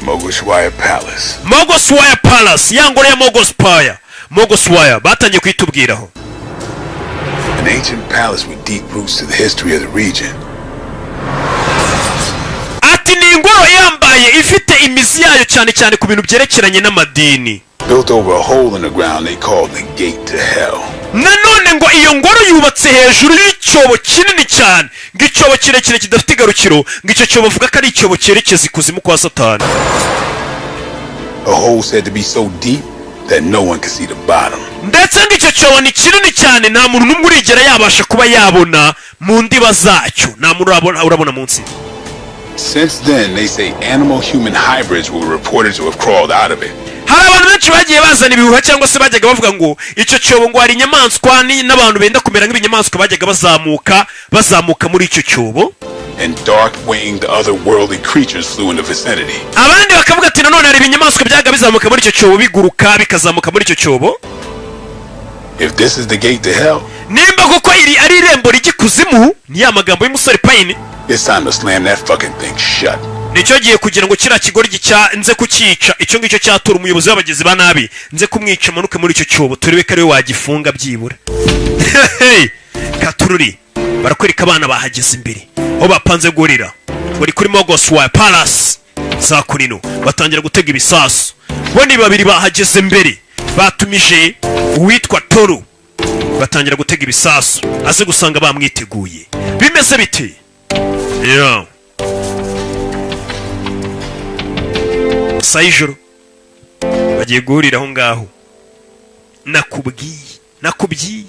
Mogushwaya Palace. Mogoswire Palace, ya ngoro ya Mogospire, Mogoswire batangiye kuyitubwiraho. An ancient palace with deep roots to the history of the region. Ati ni ingoro yambaye ifite imizi yayo cyane cyane ku bintu byerekeranye n'amadini. Built over a hole in the ground they called the Gate to Hell. Nanone ngo iyo ngoro yubatse hejuru y'icyobo kinini cyane, ngo icyobo kirekire kidafite igarukiro, ngo icyo cyobo bavuga ko ari icyobo cyerekeza ikuzimu kwa Satani. A hole said to be so deep that no one could see the bottom. Ndetse ngo icyo cyobo ni kinini cyane, nta muntu n'umwe urigera yabasha kuba yabona mu ndiba zacyo, nta muntu urabona munsi. Since then, they say animal human hybrids were reported to have crawled out of it. Hari abantu benshi bagiye bazana ibihuha cyangwa se bajyaga bavuga ngo icyo cyobo ngo hari inyamaswa n'abantu benda kumera nk'ibinyamaswa bajyaga bazamuka muri icyo cyobo. And dark winged otherworldly creatures flew in the vicinity. Abandi bakavuga ati nanone hari ibinyamaswa byaga bizamuka muri icyo cyobo, biguruka bikazamuka muri icyo cyobo. If this is the gate to hell, Nimba koko iri ari irembo rijya ikuzimu, ni ya magambo y'umusore Payne, it's time to slam that fucking thing shut. Nicyo gihe kugira ngo kiriya kigoryi cya nze kucyica, icyo ngicyo cyatura umuyobozi w'abagizi ba nabi, nze kumwica amanuke muri icyo cyobo, turebe ko ariwe wagifunga byibura. Hey! Katururi barakwereka abana bahageze imbere aho bapanze guhurira, bari kuri Mogoswire Palace za kunino, batangira gutega ibisasu. Bo ni babiri bahageze mbere, batumije uwitwa Toro, batangira gutega ibisasu, aze gusanga bamwiteguye. Bimeze bite? Yeah. Saa y'ijoro bagiye guhurira aho ngaho. Nakubwiye.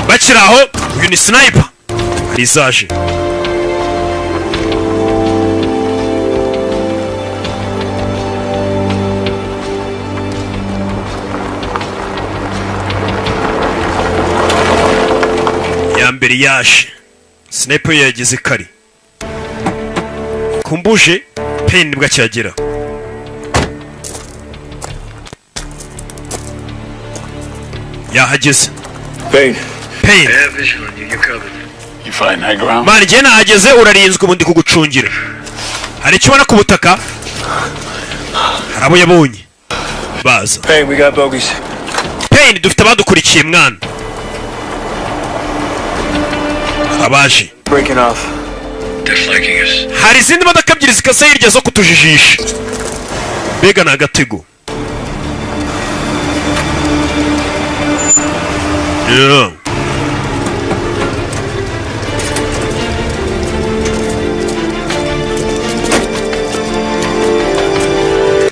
Bakiri aho, uyu ni sniper, hari izaje. Ya mbere yaje, sniper yo yageze kare kumbuje Payne nibwo akihagera. Yahageze. Payne. Payne. I have visual on you. You're covered. You find high ground? Mani, igihe nahageze urarinzwe, ubu ndi kugucungira. Hari icyo ubona ku butaka? Hari abo yabonye baza. Payne, we got bogeys. Payne, dufite abadukurikiye mwana, abaje. Breaking off. They're flanking us. Hari izindi modoka ebyiri zikase hirya zo kutujijisha, mbega ni agatego. Yeah.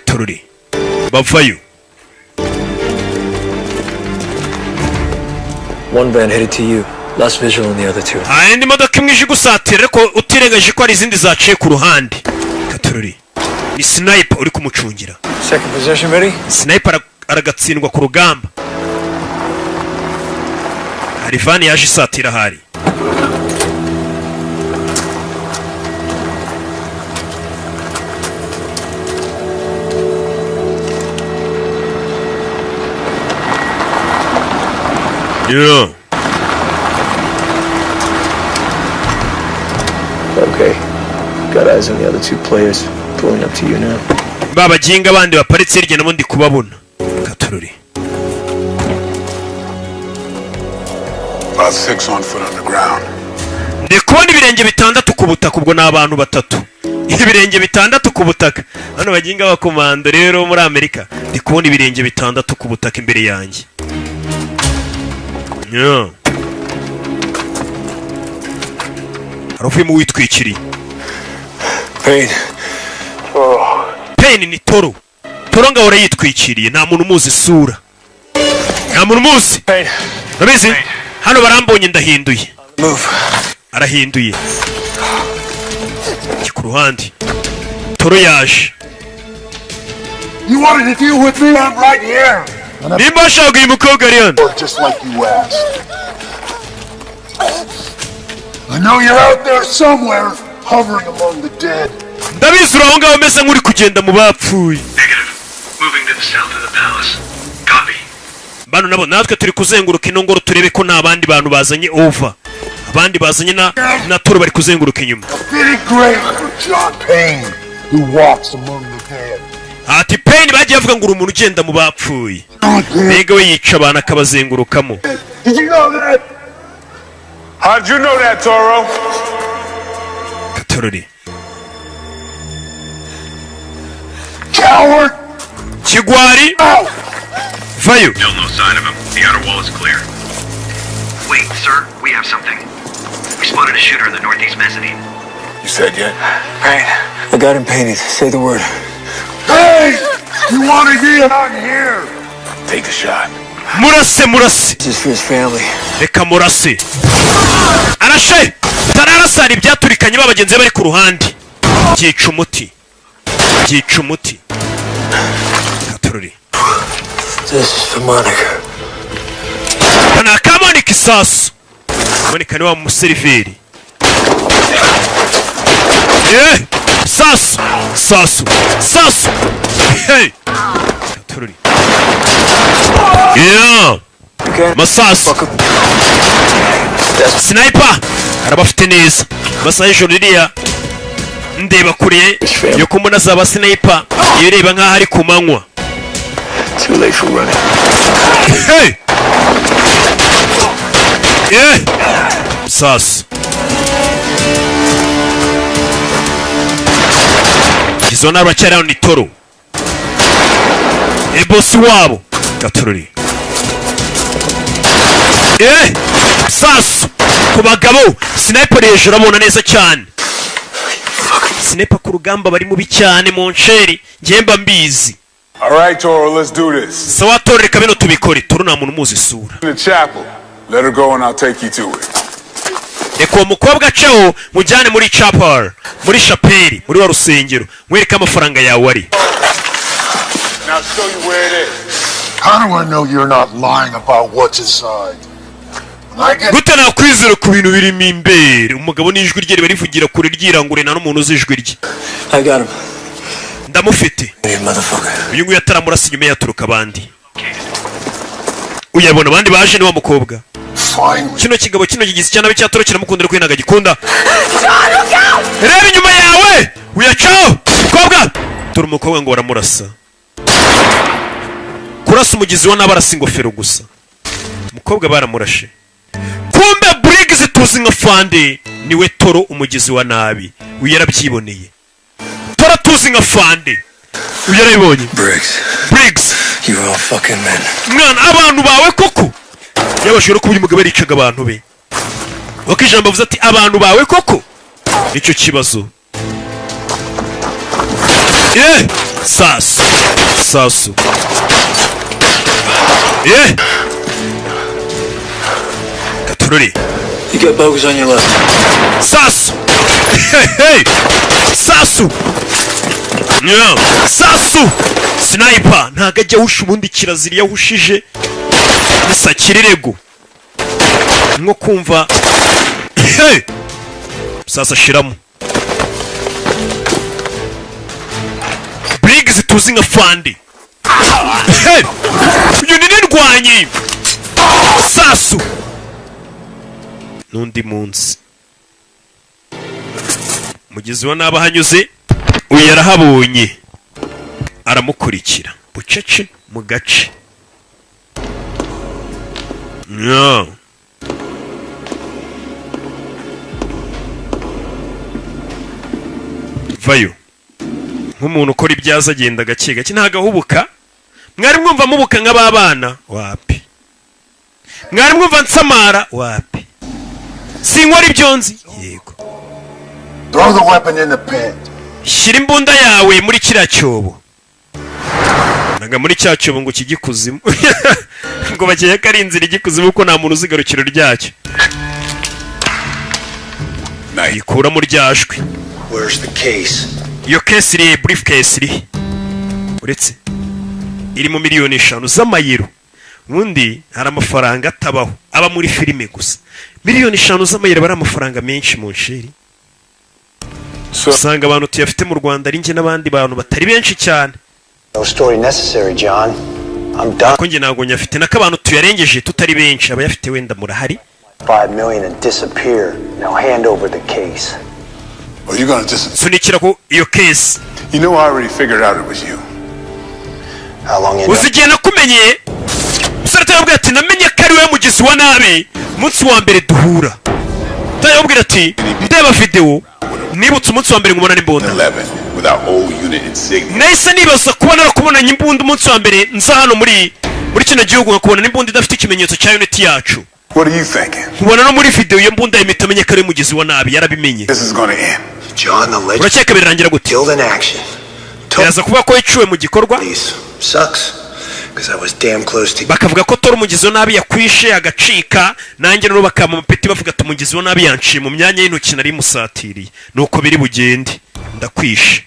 Tururi bavayo. One van headed to you. Less visual on the other two. Hari indi modoka imwe ije igusatira, ariko utirengagije ko hari izindi zaciye ku ruhande. Katururi ni sniper uri kumucungira. Second position ready? Sniper aragatsindwa ku rugamba. Hari van yaje isatira ahari. Yeah. Okay. Got eyes on the other two players. Pulling up to you now. Ba baginga bandi baparitse hirya nabo ndi kubabona. Katururi. About six on foot on the ground. Ndi kubona ibirenge bitandatu ku butaka, ubwo ni abantu batatu. Ibirenge bitandatu ku butaka, hano baginga abakomando rero muri Amerika. Ndi kubona ibirenge bitandatu ku butaka imbere yanjye. Yeah. Hari uvuyemo witwikiriye. Payne. Payne, ni Toro. Toro ngahora yitwikiriye, nta muntu umuzi isura, nta muntu umuzi. Payne. Urabizi hano barambonye, ndahinduye. Move. Arahinduye. Njye ku ruhande, Toro yaje. You wanted to deal with me? I'm right here. Nimba washaka uyu mukobwa ari hano. Just like you asked. I know you're out there somewhere, hovering among the dead. Ndabizi uri aho ngaho umeze nk'uri kugenda mu bapfuye. Bano nabo natwe turi kuzenguruka ino ngoro, turebe ko nta bandi bantu bazanye over, abandi bazanye na Toro bari kuzenguruka inyuma. Fitting grave for John Payne, who walks among the dead. Ati Payne bagiye bavuga ngo uri umuntu ugenda mu bapfuye, mbega we yica abantu akabazengurukamo. Did you know that? How'd you know that, Toro? Katorori. Coward! Kigwari, vayo. Still no sign of him. The outer wall is clear. Wait, sir, we have something. We spotted a shooter in the northeast mezzanine. You said yet? Payne. I got him painted. Say the word. Hey! You want to be out here? Take the shot. Murase, murase. This is for his family. Reka murase. Arashe, tararasara ibyaturikanye, ba bagenzi be bari ku ruhande, byica umuti, byica umuti. Katorori. This is for Monica. Aka ni aka Monika. Isasu, Monika ni wa museriveri. Sasu, sasu, sasu, hey! Katorori, yeah! Masasu, sniper arabafite neza. Amasaha y'ijoro ririya ndeba kure yo kumbona zaba sniper, iyo ureba nk'aho ari ku manywa. Too late for running. Hey! Yeah! Sasu. Izo ni abacyari hano ni Toro. E bosi wabo. Gatorori. Sasu! Ku bagabo, sniper hejuru abona neza cyane. Sniper ku rugamba bari mubi cyane mu nsheri, njye mba mbizi. All right, Toro, let's do this. Sawa Toro, reka bino tubikore. Toro nta muntu umuzi isura. In the chapel. Let her go and I'll take you to it. Reka uwo mukobwa aceho, mujyane muri chapel, muri shapeli, muri wa rusengero, mwereke amafaranga yawe ari. Now show you where it is. How do I know you're not lying about what's inside? When I get Gute nakwizera ku bintu birimo imbere? Umugabo n'ijwi rye riba rivugira kure, ryirangure, nta n'umuntu uzi ijwi rye. I got him. Ndamufite. Hey, motherfucker. Uyu nguyu ataramurasa, inyuma ye haturuka abandi. Uyabona abandi baje ni wa mukobwa. Finally. Kino kigabo kino gigize icyana cya Toro kiramukunda, ariko we ntabwo agikunda. Reba inyuma yawe, uyacaho mukobwa. Dore umukobwa ngo baramurasa. Kurasa umugizi wa nabi arasa ingofero gusa. Umukobwa baramurashe. Kumbe Briggs tuzi nka Fande niwe Toro, umugizi wa nabi. Uyu yarabyiboneye. Toro tuzi nka Fande, uyu yarabibonye. Briggs. Briggs. You wrong fucking man. Mwana, abantu bawe koko. Yabashije no kuba uyu mugabo yaricaga abantu be, wako ijambo avuze ati abantu bawe koko, nicyo kibazo. Sasu, sasu, gatururi. You got bogeys on your left. Sasu, hey, hey! Sasu, yeah. Sasu, sniper ntago ajya ahusha. Ubundi kirazira, iyo ahushije nisakirirego nko kumva. Hey! Sasa shiramo. Briggs tuzi nka Fandi. Hey! Uyu ni n'indwanyi. Sasu n'undi munsi mugizi wa nabi ahanyuze, uyu yarahabonye, aramukurikira bucece mu gace. Yeah. Vayo nk'umuntu ukora ibyaza, agenda gake gake, ntabwo ahubuka. Mwari mwumva mubuka nk'ababana? Wapi. Mwari mwumva nsamara? Wapi. Sinkora ibyo nzi, yego. Throw the weapon in the pit. Shyira imbunda yawe muri kiriya cyobo. Naga muri cya cyobo ngo kijye ikuzimu, ngo bakeye ko ari inzira ijya ikuzimu, kuko nta muntu uzi igarukiro ryacyo. Yikuramo ryajwi. Where's the case? Iyo case iri, briefcase iri? Uretse irimo miliyoni 5 z'amayero. Ubundi hari amafaranga atabaho, aba muri filime gusa. Miliyoni 5 z'amayero aba ari amafaranga menshi mu nsheri. Usanga abantu tuyafite mu Rwanda ari njye n'abandi bantu batari benshi cyane. No story necessary, John. I'm done. Ko njye ntabwo nyafite, nako abantu tuyarengeje tutari benshi, abayafite wenda murahari. 5 million and disappear. Now hand over the case. Or you're gonna just. Sunikira ku iyo case. You know, I already figured out it was you. How long you Uzi igihe nakumenyeye? Umusore atarabwira ati: "Namenye ko ari wowe mugizi wa nabi umunsi wa mbere duhura." Atarabwira ati: "Ndeba videwo, nibutse umunsi wa mbere nkubona n'imbunda." 11 with our old unit insignia. Nahise nibaza kuba narakubonanye imbunda umunsi wa mbere nza hano muri kino gihugu, nkakubona n'imbunda idafite ikimenyetso cya unit yacu. What are you thinking? Nkubona no muri videwo iyo mbunda, yahita amenya ko ari umugizi wa nabi, yarabimenye. This is gonna end. John, the legend Urakeka birarangira gute? killed in action. Biraza kuvuga ko yiciwe mu gikorwa. Sucks, because I was damn close to. Bakavuga ko tora umugizi wa nabi yakwishe agacika, nanjye rero bakampa amapeti bavuga ati: "Umugizi wa nabi yanciye mu myanya y'intoki, nari musatiriye." Nuko biri bugende, ndakwishe.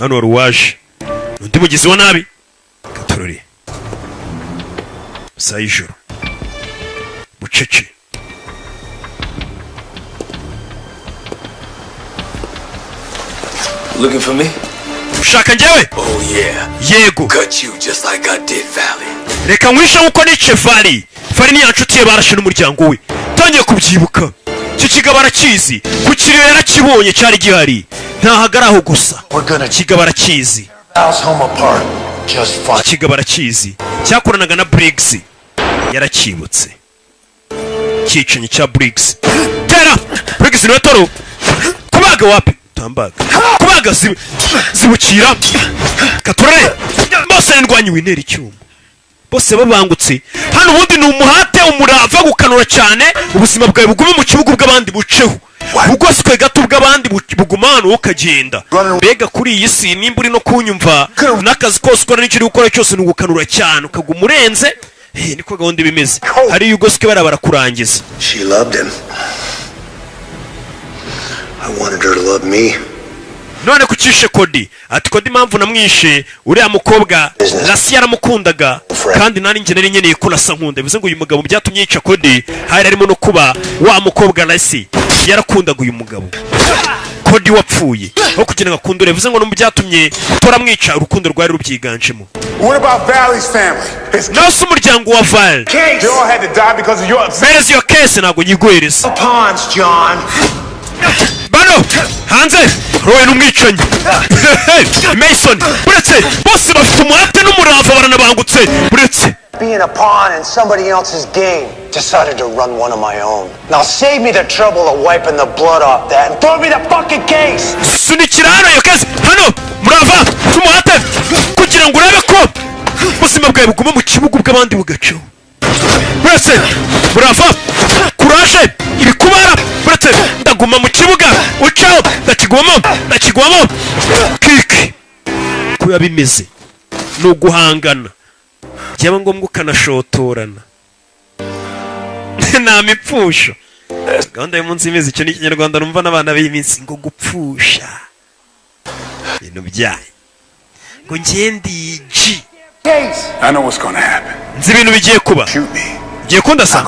Hano wari uwaje undi mugizi wa nabi gatorore saa y'ijoro bucece. Looking for me? Ushaka njyewe? Oh yeah. Yego. Cut you just like I did Valley. Reka nkwishe nkuko nice Vali. Vali ni ya nshuti ye barashe n'umuryango we. Tangiye kubyibuka, icyo kigabo arakizi, ku kiriyo yarakibonye, cyari gihari, ntahagara aho gusa. Kigabo arakizi. House home apart. Just fine. Iki kigabo arakizi, cyakoranaga na Briggs, yarakibutse cyicanyi cya Briggs. Tera Briggs niwe toro kubaga wapi tambaga kubaga zibukira katurare bose ndwanyi winera icyuma bose babangutse hano. Ubundi ni umuhate, umurava, gukanura cyane, ubuzima bwawe bugume mu kibuga bw'abandi buceho, bugoswe gato bw'abandi buguma hano, wowe ukagenda. Mbega kuri iyi si, nimba uri no kunyumva, n'akazi kose ukora n'icyo uri gukora cyose ni ugukanura cyane, ukaguma urenze. Niko gahunda iba imeze. Hariyo ugoswe bariya barakurangiza. She loved him. I wanted her to love me. None kucishe Kodi? Ati: "Kodi impamvu namwishe, uriya mukobwa Lasi yaramukundaga, kandi nari njye nari nkeneye ko Lasi ankunda." Bivuze ngo uyu mugabo byatumye yica Kodi hari harimo no kuba wa mukobwa Lasi yarakundaga uyu mugabo Kodi wapfuye, aho kugira ngo akunde. Bivuze ngo no mu byatumye toramwica, urukundo rwari rubyiganjemo. What about Valley's family? His Nawe se umuryango wa Val? They all had to die because of your Mpereza iyo case. Ntabwo nyiguhereza. Pawns, John. Bano hanze rowe n'umwicanyi Mason buretse bose bafite umuhate n'umurava, baranabangutse buretse. Being a pawn in somebody else's game. Decided to run one of my own. Now save me the trouble of wiping the blood off that and throw me the fucking case! Sunikira hano iyo case hano. Murava n'umuhate kugira ngo urebe ko ubuzima bwawe buguma mu kibuga bw'abandi bugacaho. Buretse murava kuraje ibikubara buretse, ndaguma mu kibuga ucaho, ndakigumamo, ndakigumamo kiki. Uko biba bimeze ni uguhangana, byaba ngombwa ukanashotorana, nta mipfusho. Gahunda y'umunsi imeze icyo ni Ikinyarwanda numva n'abana b'iyi minsi ngo gupfusha ibintu byayo, ngo ngende G. I know what's gonna happen. Nzi ibintu bigiye kuba. Ugiye kundasa,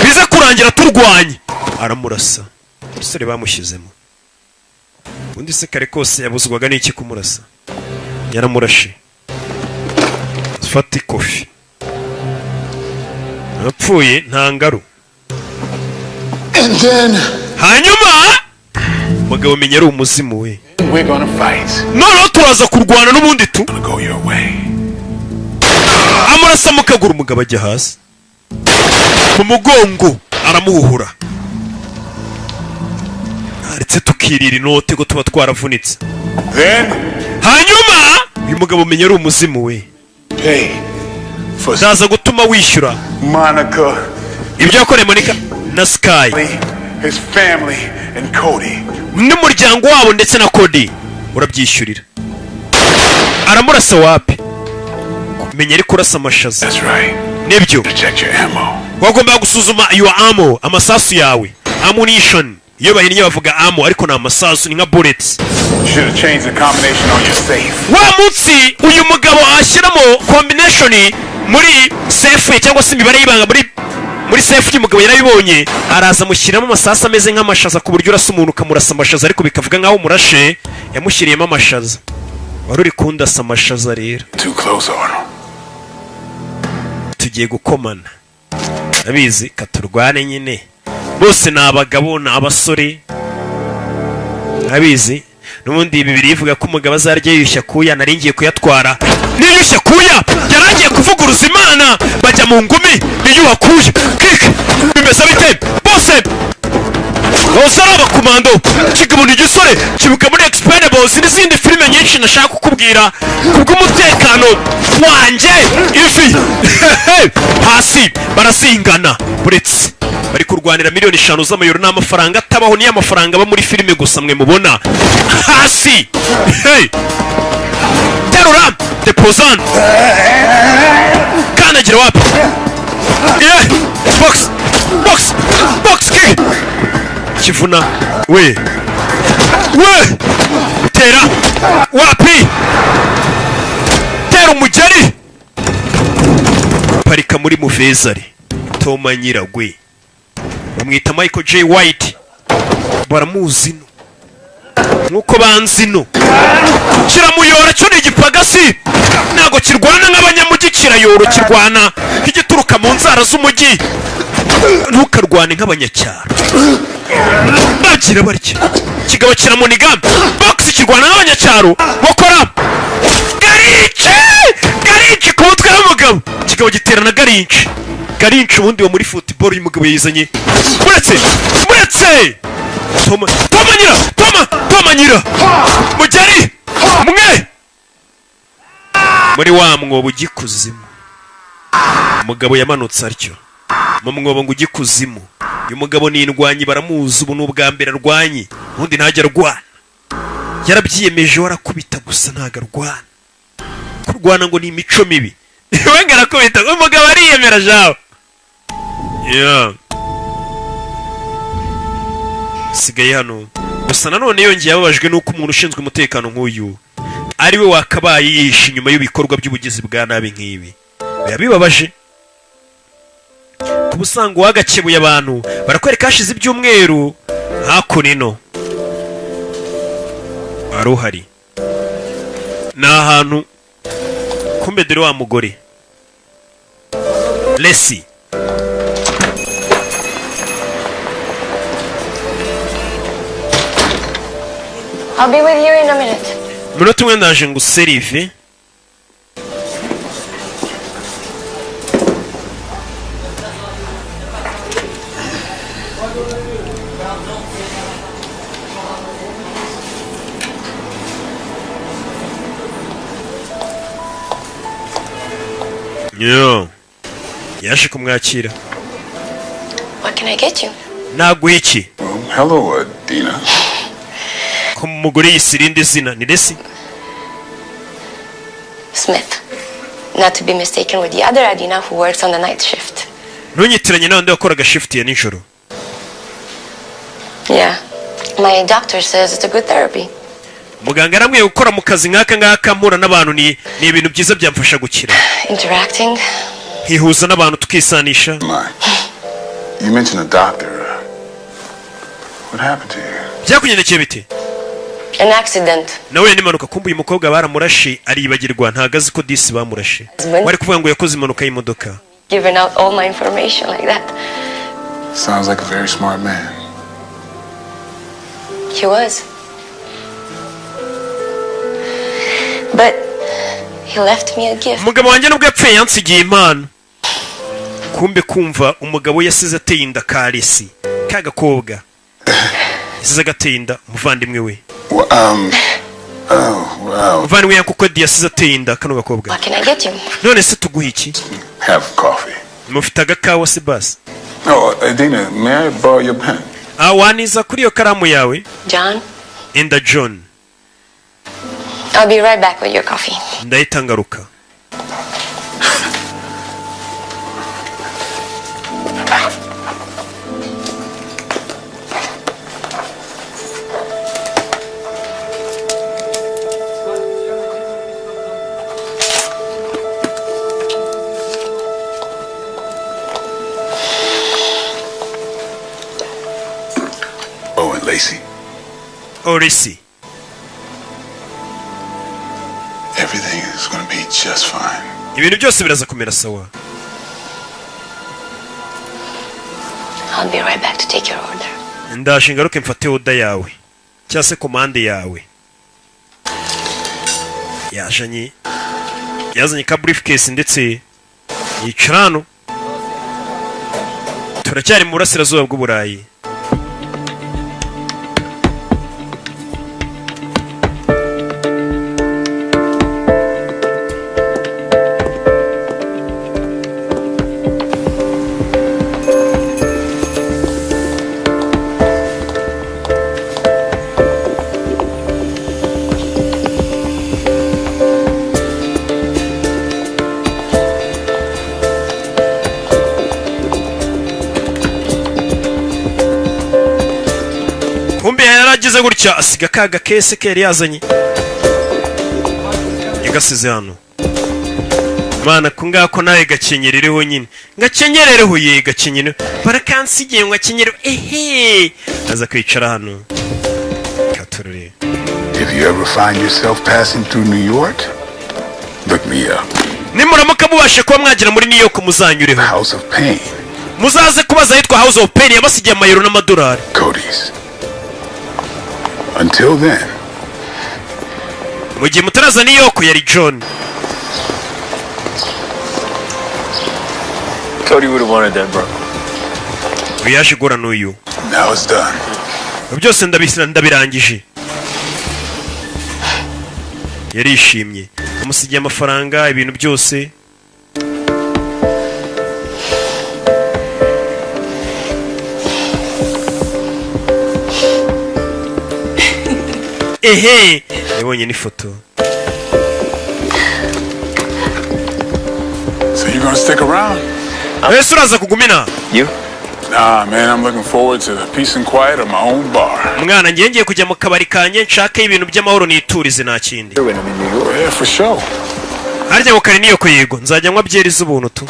bize kurangira turwanye. Aramurasa umusore bamushyizemo. Ubundi se kare kose yabuzwaga n'iki kumurasa? Yaramurashe. Fata ikofi, apfuye nta ngaru. And then Hanyuma mugabo menya ari umuzimu we. We're gonna fight. Noneho turaza kurwana n'ubundi tu. Go your way. Amurasa mu kaguru, umugabo ajya hasi mu mugongo, aramuhuhura. Ndetse tukirira inote ko tuba twaravunitse. Then Hanyuma uyu mugabo menya ari umuzimu we. pay for Ndaza gutuma wishyura Monica, ibyo yakoreye Monica na Sky his family, and Cody. n'umuryango wabo ndetse na Cody, urabyishyurira. Aramurasa wapi, menya ari kurasa amashaza. That's right. Nibyo. Check your ammo. Wagombaga gusuzuma your ammo, amasasu yawe, ammunition. Iyo bahinnye bavuga ammo, ariko ni amasasu, ni nka bullets. You should have changed the combination on your safe. Wa munsi uyu mugabo ashyiramo combination muri safe ye, cyangwa se imibare y'ibanga muri safe y'umugabo, yarabibonye, araza amushyiramo amasasu ameze nk'amashaza, ku buryo urasa umuntu ukamurasa amashaza ariko bikavuga nk'aho umurashe. Yamushyiriyemo amashaza. Wari uri kundasa amashaza rero. Too close, Arnold. Tugiye gukomana, abizi katurwane nyine. Bose ni abagabo, ni abasore, abizi. N'ubundi bibiri ivuga ko umugabo azarya yiyushya kuya. Nari ngiye kuyatwara niyushya kuya, yarangiye kuvuguruza Imana. Bajya mu ngumi, niyuha kuya kike. Bimeze bite? Bose bose ari abakomando. Kigabo ni igisore kibuka muri Expendables n'izindi filime nyinshi nashaka kukubwira kubw'umutekano wanjye. Ifi hasi barazingana, buretse bari kurwanira miliyoni 5 z'amayero. Ni amafaranga atabaho, niyo amafaranga aba muri filime gusa mwe mubona hasi. Hey! Terura depozan, kandagira wapi? Yeah! Box, box, box kick, kivuna we we, tera wapi, tera umugeri, parika muri muvezari. Toma Nyiragwe bamwita Michael J White, baramuzi ino nkuko banzi ino. Kiramuyora cyo ni igipagasi, ntabwo kirwana nk'abanyamujyi, kirayoro, kirwana nk'igituruka mu nzara z'umujyi. Ntukarwane nk'abanyacyaro, bagira barya. Kigabo kiramuniga box, kirwana nk'abanyacyaro. Bakora garinci, garinci ku mutwe w'umugabo. Kigabo giterana garinci, garinci ubundi wo muri football. Uyu mugabo yizanye, muretse, muretse. Toma, Toma nyira, Toma, Toma nyira mugeri mwe muri wa mwobo ujya ikuzimu. Umugabo yamanutse atyo mu mwobo ngo ujye ikuzimu. Uyu mugabo ni indwanyi, baramuzi. Ubu ni ubwa mbere arwanye, ubundi ntajya arwana. Yarabyiyemeje, warakubita gusa, ntabwo arwana. Kurwana ngo ni imico mibi. We ngo arakubita, umugabo ariyemera jawe. Yeah. Sigaye hano gusa. Nanone yongeye ababajwe n'uko umuntu ushinzwe umutekano nk'uyu ari we wakabaye yihishe inyuma y'ibikorwa by'ubugizi bwa nabi nk'ibi. Biba bibabaje kuba usanga uwagakebuye abantu. Barakwereka hashize ibyumweru. Hakuno ino wari uhari, ni ahantu kumbe. Dore wa mugore Lesi. I'll be with you in a minute. Umunota umwe ndaje ngo userive. Yo, yaje kumwakira. What can I get you? Naguha iki? Hello, Dina. Ko umugore yise irindi zina ni Lesi. Smith. Not to be mistaken with the other Adina who works on the night shift. Ntunyitiranye n'abandi wakoraga shift ya nijoro. Yeah. My doctor says it's a good therapy. Muganga aramwiye gukora mu kazi nk'aka ngaka mpura n'abantu ni ibintu byiza, byamfasha gukira. Interacting. Nkihuza n'abantu, tukisanisha. You mentioned a doctor. What happened to you? Byakugendekeye bite? An accident. Nawe n'impanuka. Kumva uyu mukobwa baramurashe aribagirwa, ntago azi ko disi bamurashe. Wari kuvuga ngo yakoze impanuka y'imodoka. Giving out all my information like that. Sounds like a very smart man. He was. But he left me a gift. Umugabo wanjye nubwo yapfuye yansigiye impano. Kumbe kumva umugabo yasize ateye inda karesi ka gakobwa, yasize agateye inda umuvandimwe we. Well, oh, wow. Umuvandimwe ya kuko yasize ateye inda kano gakobwa. What can I get you? None se tuguhe iki? Have coffee. Mufite agakawa se basi? Oh, Adina, may I borrow your pen? Ah, waniza kuri iyo karamu yawe? John, Enda John. I'll be right back with your coffee. Ndahita ngaruka. Oh, and Lacey, Orisi, everything is going to be just fine. Ibintu byose biraza kumera sawa. I'll be right back to take your order. Ndaje ngaruke mfate order yawe cyangwa se komande yawe. Yajanye, yazanye ka briefcase ndetse yicara hano. Turacyari mu burasirazuba bw'Uburayi. Kumbe yaragize gutya asiga ka gakese ke yari yazanye, yagasize hano. Mana, ko ngako nawe gakenyerereho nyine, gakenyerereho ye, gakenyere barakansigiye ngo akenyere. Ehe, aza kwicara hano katurure. If you ever find yourself passing through New York, look me up. Nimuramuka mubashe kuba mwagera muri New York, muzanyureho. House of Pain. Muzaze kubaza ahitwa House of Pain, yabasigiye amayero n'amadolari. Cody's. Until then, Mu gihe mutaraza New York, yari John. Cody would have wanted that, bro. Uyu yaje guhura n'uyu. Now it's done. Byose ndabisira, ndabirangije. Yarishimye, amusigiye amafaranga, ibintu byose. Ehe, yabonye n'ifoto. So you gonna stick around? Ese uraza kugumina? You? Nah, man, I'm looking forward to the peace and quiet of my own bar. Mwana, ngiye kujya mu kabari kanjye, nshake ibintu by'amahoro, niturize, nta kindi. Yeah, for sure. Harya ngo kare niyo ko? Yego, nzajya nywa byeri z'ubuntu tu.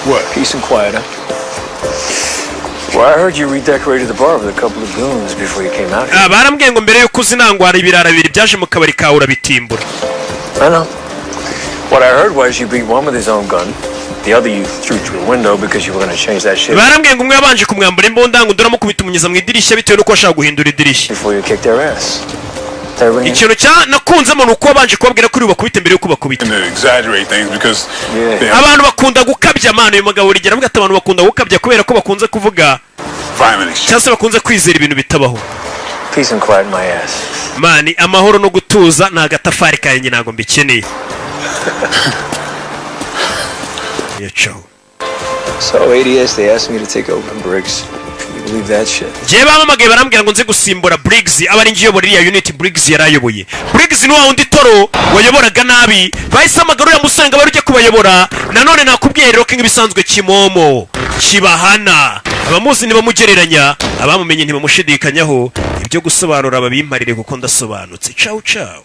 What? Peace and quiet, huh? Well, I heard you redecorated the bar with a couple of goons before you came out here. Ah, barambwiye ngo mbere yuko uzi nangwara ibirara bibiri byaje mu kabari kawe urabitimbura. I know. What I heard was you beat one with his own gun, the other you threw through a window because you were going to change that shit Barambwiye ngo umwe yabanje kumwambura imbunda, ngo undi uramukubita umunyuza mu idirishya bitewe n'uko washaka guhindura idirishya. before you kicked their ass. That ring? Ikintu cya nakunzemo ni uko wabanje kubabwira ko uri bubakubite mbere y'uko bakubita. And to exaggerate things because they have Abantu bakunda gukabya, amana. Uyu mugabo urigera avuga ati abantu bakunda gukabya kubera ko bakunze kuvuga violent exchange. cyangwa se bakunze kwizera ibintu bitabaho. Peace and quiet, my ass. Man, amahoro no gutuza ni agatafari kanjye, ntabwo mbikeneye. Yacaho. So ADS, they asked me to take over Briggs. Can you believe that shit? Njyewe bampamagaye barambwira ngo nze gusimbura Briggs, aba ari njye uyobora iriya unit Briggs yari ayoboye. Briggs ni wa wundi Toro wayoboraga nabi, bahise hamagara uriya musore ngo abe ujye kubayobora. Nanone nakubwiye rero ko nk'ibisanzwe kimomo kibahana, abamuzi ntibamugereranya, abamumenye ntibamushidikanyaho. Ibyo gusobanura babimparire kuko ndasobanutse. Cawu cawu.